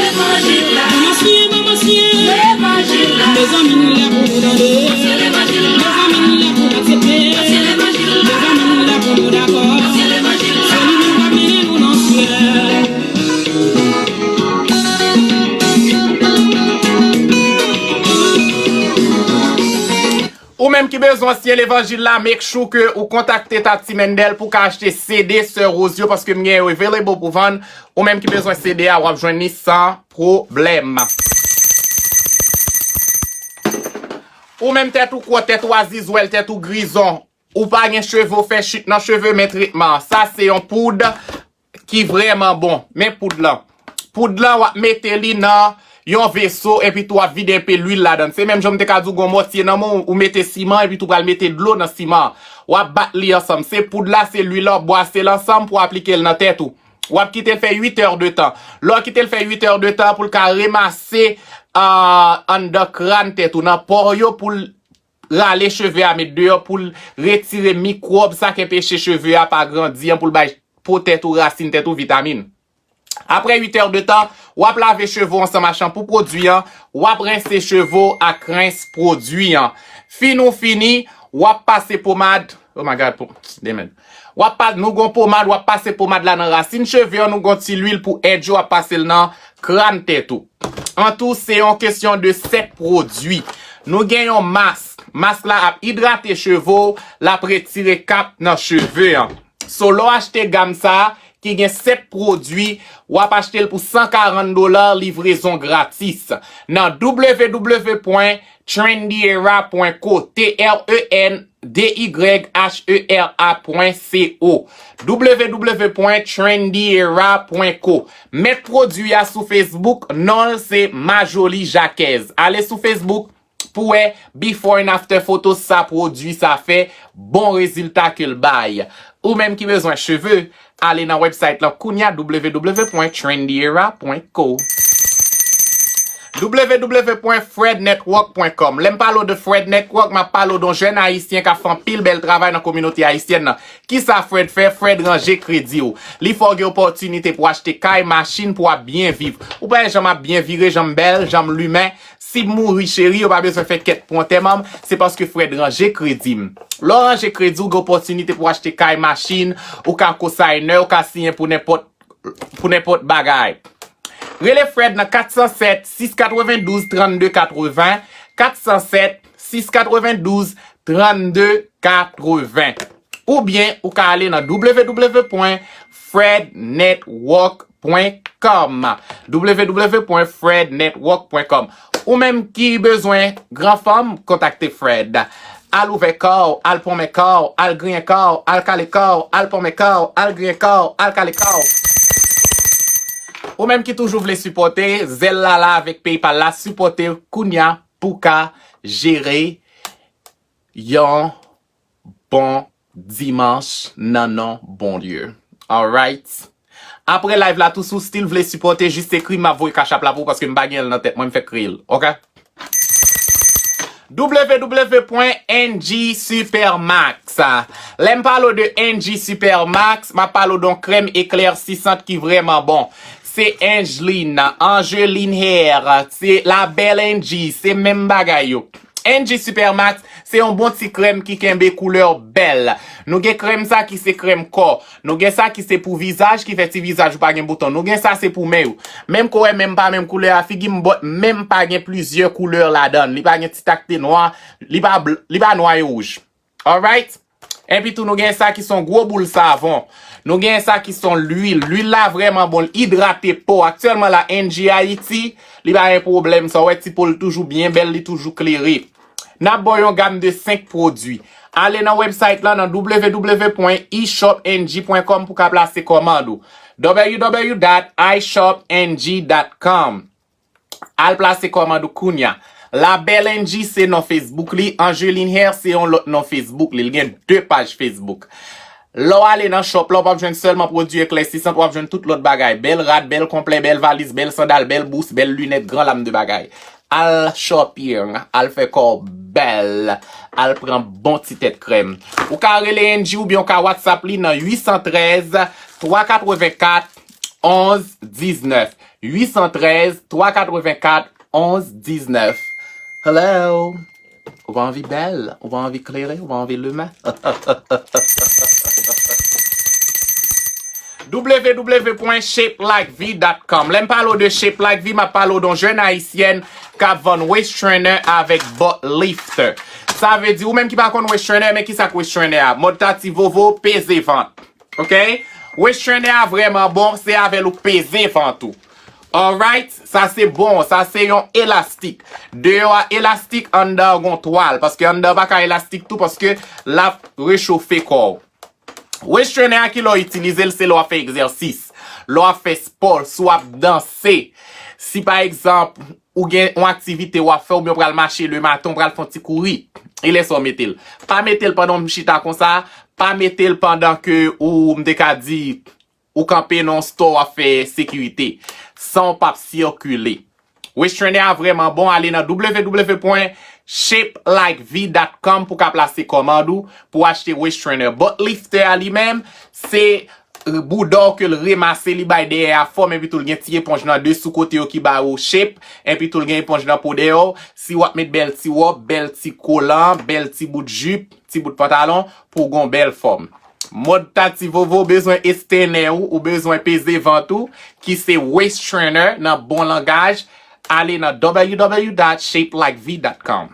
Manman siye, manman siye. Mezanmi, lè pou nou tande. Mezanmi, lè pou n aksepte. Mezanmi, lè pou nou dakò. Se li menm k ap mennen nou nan syèl. Ou menm ki bezwen ansyen levanjil la, make sure ke ou kontakte Tati Mendel pou w ka achte CD Sè Rose yo, paske m gen yo available pou vann. Ou menm ki bezwen CD a, w ap jwenn li san pwoblèm. Ou menm tèt ou kwò, tèt ou azizwèl, tèt ou grizon, ou pa gen cheve, w fè chit nan cheve, men tretman an. Sa se yon poud ki vrèman bon. Men poud lan. Poud lan, w ap mete li nan yon veso, epi tou w ap vide enpe lwil ladan l. Se menm jan m te ka di w gon mòtye nan men w, ou mete siman, epi tou pral mete dlo nan siman an. W ap bat li ansanm. Se poud la, se lwil lan, w ap bwase l ansanm pou w aplike l nan tèt ou. W ap kite l fè uit è de tan. Lè w kite l fè uit è de tan, pou l ka remase, ah, anndan kràn tèt ou, nan pò yo, pou l rale cheve a met deyò, pou l retire mikwòb sa k enpeche cheve a pa grandi an, pou l bay po tèt ou, rasin tèt ou vitamin. Apre uit è de tan, w ap lave cheve w ansanm ak chanpou pwodui an, w ap rense cheve w ak rens pwodui an. Fin ou fini, w ap pase pomad, oh my God, po-, demen. W ap pa-, nou gon pomad, w ap pase pomad la nan rasin cheve an, nou gon ti lwil pou èdje, w ap pase l nan kràn tèt ou. An tou, se yon kesyon de sèt pwodui. Nou gen yon mask. Mask la ap idrate cheve w, l ap retire kap nan cheve an. So, lè w achte gam sa a, ki gen sèt pwodui, w ap achte l pou san karant dola, livrezon gratis. Nan w w w pwen trendyera pwen co, T R E N D Y H E R A pwen C O, w w w pwen trendyera pwen co. Mèt pwodui a sou Facebook, non l se Majoli Jakez. Ale sou Facebook pou wè before and after photo sa pwodui sa fè, bon rezilta ke l bay. Ou menm ki bezwen cheve, ale nan website lan kounya, w w w pwen trendyera pwen co. W w w pwen fred network pwen com. Lè m pale w de Fred Network, m ap pale w de yon jèn ayisyen k ap fè anpil bèl travay nan kominote ayisyèn nan. Kisa Fred fè? Fred ranje kredi w. Li fè w gen opòtinite pou w achte kay, machin, pou w ap byen viv. Ou pa wè jan m ap byen vire, jan m bèl, jan m limen? Si m mouri, cheri, yo pa bezwen fè kèt pou antèman m, se paske Fred ranje kredi m. Lè w ranje kredi, w gen opòtinite pou w achte kay, machin, ou ka co-signer, ou ka siyen pou nenpòt, pou nenpòt bagay. Rele Fred nan kat san sèt, sis katrevendouz, trannde katreven, kat san sèt, sis katrevendouz, trannde katreven. Oubyen ou ka ale nan w w w pwen fred network pwen com. W w w pwen fred network pwen com. Ou menm ki bezwen gran fanm, kontakte Fred. Al ouvè kò w, al ponmen kò w, al griyen kò w, al kale kò w, al ponmen kò w, al griyen kò w, al kale kò w. Ou menm ki toujou vle sipòte, Zelle la la avèk PayPal la, sipòte kounya pou w ka jere yon bon dimanch nan non Bondye. Alright? Apre live la tou, si w still vle sipòte, jis ekri m, m ap voye Cash App la pou ou, paske m pa gen l nan tèt mwen, m fèk kreye l. Oke? W W W pwen N G Supermax. Lè m pale w de N G Supermax, m ap pale w de yon krèm eklèsisant ki vrèman bon. Se Angeline, Angeline Hair, se la belle N G, se menm bagay yo. N G Supermax, se yon bon ti krèm ki kenbe koulè w bèl. Nou gen krèm sa ki se krèm kò. Nou gen sa ki se pou vizaj, ki fè ti vizaj ou pa gen bouton. Nou gen sa se pou men yo. Menm ke w wè men m pa menm koulè a figi m, but men m pa gen plizyè koulè ladan l. Li pa gen ti takte nwa, li pa bl-, li pa nwa e wouj. Alright? Epi tou nou gen sa ki se yon gwo boul savon. Nou gen sa ki se yon lwil. Lwil la vrèman bon, l idrate po. Aktyèlman la, N G Ayiti, li pa gen pwoblèm sa. W wè ti po l toujou byen bèl, li toujou klere. N ap ba w yon gam de senk pwodui. Ale nan website lan nan W W W pwen i shop N G pwen com pou ka plase kòmand ou. W W W dot i shop N G dot com. Al plase kòmand ou kounya. La Belle N G se non Facebook li, Angeline Hair se yon lòt non Facebook li. Li gen de paj Facebook. Lè w ale nan shop la, w p ap jwenn sèlman pwodui eklèsisant, w ap jwenn tout lòt bagay. Bèl rad, bèl konplè, bèl valiz, bèl sandal, bèl bous, bèl linèt, gran lam de bagay. Al shopping, al fè kò w bèl, al pran bon ti tèt krèm. Ou ka rele N G oubyen ou ka WhatsApp li nan uit san trèz, twa katrevenkat, onz diznèf. Uit san trèz, twa katrevenkat, onz diznèf. Hello! Ou pa anvi bèl? Ou pa anvi klere? Ou pa anvi limen? W W W pwen shape like V dot com. Lè m pale w de Shape Like V, m ap pale w de yon jèn ayisyèn k ap vann waist trainer avèk butt lifter. Sa vle di, ou menm ki pa konn waist trainer, men ki sa k waist trainer a? Mòd tati vovo, peze vant. Oke? Waist trainer a vrèman bon, se avè l ou peze vant ou. Alright? Sa se bon, sa se yon elastik. Deyò a elastik, anndan an gon twal, paske anndan an pa ka elastik tou, paske l ap rechofe kò w. Waist trainer a, ki lè w itilize l, se lè w ap fè egzèsis, lè w ap fè spò, si w ap danse, si pa egzanp, ou gen yon aktivite w ap fè, oubyen w pral mache lematen, w pral fè yon ti kouri, e lè sa w mete l. Pa mete l pandan w chita konsa, pa mete l pandan ke ou, m te ka di, ou kanpe nan yon store w ap fè sekirite. San w p ap sikile. Waist trainer a vrèman bon, ale nan W W W pwen shape like V dot com pou ka plase kòmand ou pou achte waist trainer. Butt lifter a li menm, se bouda w ke l remase, li bay dèyè a fòm, epi tou l gen ti eponj nan de sou kote yo ki ba ou shape, epi tou l gen eponj nan po dèyè w. Si w ap met bèl ti wòb, bèl ti kolan, bèl ti bout jip, ti bout pantalon, pou w gen yon bèl fòm. Mòd tati vovo, ou bezwen estènè ou, ou bezwen peze vant ou, ki se waist trainer nan bon langaj, ale nan W W W dot shape like V dot com.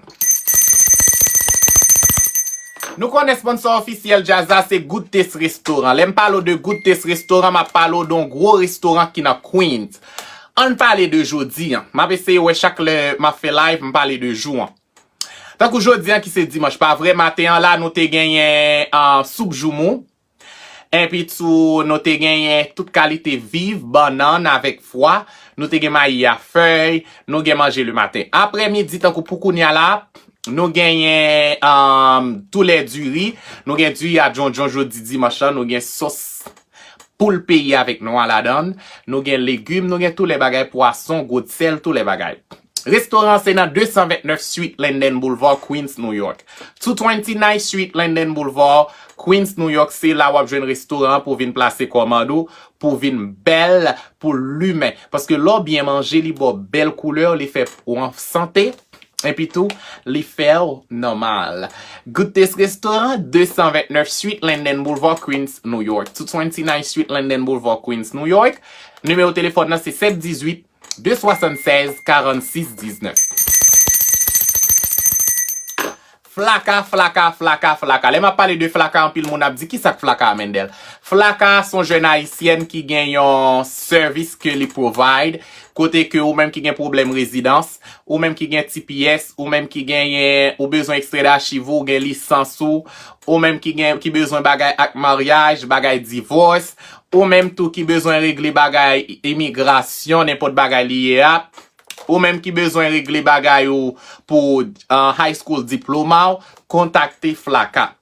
Nou konnen sponsò ofisyèl djaz la se Good Taste Restaurant. Lè m pale w de Good Taste Restaurant, m ap pale w de yon gwo restoran ki nan Queens. Ann pale de jodi a. M ap eseye wè chak lè m ap fè live, m pale de jou an. Tankou jodi an ki se dimanch, pa vre, maten an la, nou te genyen ah, soup joumou. Epi tou, nou te genyen tout kalite viv, bannann avèk fwa. Nou te gen mayi a fèy, nou gen manje lematen. Aprèmidi, tankou pou kounye a la, nou genyen um, toulè diri. Nou gen diri a djondjon jodi dimanch lan. Nou gen sòs poul peyi avèk nwa ladan l. Nou gen legim, nou gen toulè bagay, pwason, gwosèl, toulè bagay. Restoran an se nan de san vennèf Suite Linden Boulevard, Queens, New York. Two twenty-nine Suite Linden Boulevard, Queens, New York, se la w ap jwenn restoran an pou vin plase kòmand ou, pou vin bèl, pou limen. Paske lè w byen manje, li ba w bèl koulè, li fè ou an sante, epi tou, li fè w nòmal. Good Taste Restaurant, de san vennèf Suite Linden Boulevard, Queens, New York. Two twenty-nine Suite Linden Boulevard, Queens, New York. Nimewo telefòn nan se sèt dizuit, de swasannsèz, karannsis diznèf. Flaka, flaka, flaka, flaka. Lè m ap pale de flaka, anpil moun ap di, "Ki sa k flaka a, Mendel?" Flaka se yon jèn ayisyèn ki gen yon sèvis ke li provide, kote ke ou menm ki gen pwoblèm rezidans, ou menm ki gen T P S, ou menm ki genyen, ou bezwen ekstrè dachiv ou, ou gen lisans ou, ou menm ki gen, ki bezwen bagay ak maryaj, bagay divòs, ou menm tou ki bezwen regle bagay imigrasyon, nenpòt bagay li ye a, ou menm ki bezwen regle bagay ou pou uh, high school diploma ou, kontakte Flaka.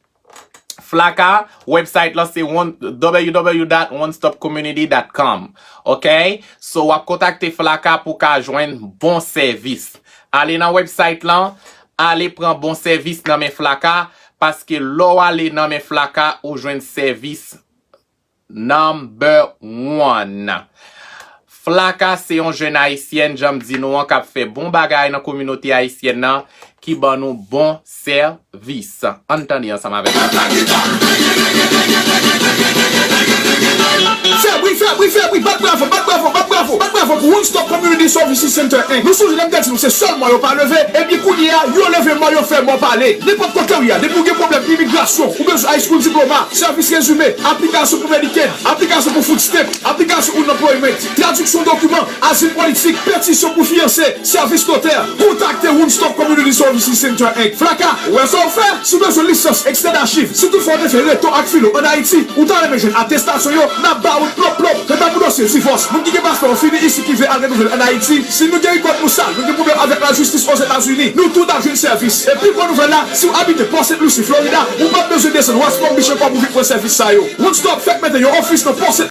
Flaka, website lan se one- w w w dot one stop community dot com. Ok? So, w ap kontakte Flaka pou ka jwenn bon sèvis. Ale nan website lan, ale pran bon sèvis nan men Flaka, paske lè w ale nan men Flaka, ou jwenn sèvis number one. Flaka se yon jèn ayisyèn, jan m di nou an, k ap fè bon bagay nan kominote ayisyèn nan, ki ban nou bon sèvis. Ann tande ansanm avèk mwen. Fè bri, fè bri, fè bri, bat bravo, bat bravo, bat bravo, bat bravo pou One Stop Community Services Center Inc. Nou sonje lè m te di nou se sèl mò yo pa leve, epi kounye a, yo leve mò, yo fè mò pale. Nenpòt kote w ye a, depi w gen pwoblèm imigrasyon, ou bezwen high school diploma, sèvis rezime, aplikasyon pou Medicaid, aplikasyon pou food stamp, aplikasyon unemployment, tradiksyon dokiman, azil politik, petisyon pou fiyanse, sèvis notè, kontakte One Stop Community Services Center Inc. Flaka, ou wè sa w fè? Si w bezwen lisans, ekstrè dachiv, si toutfwa w te fè reto ak filo ann Ayiti, ou ta renmen jwenn atestasyon yo, n ap ba ou plop plop. Kanta pou dosye divòs, moun ki gen paspò yo fini isi ki vle al renouvle l ann Ayiti, si nou gen rikòd nou sal, nou gen pwoblèm avèk lajistis Ozetazini, nou tout ap jwenn sèvis. E pi bon nouvèl la, si w abite Port Saint Lucie, Florida, ou p ap bezwen desann West Palm Beach ankò pou vin pran sèvis sa yo. One Stop fèk mete yon ofis nan Port Saint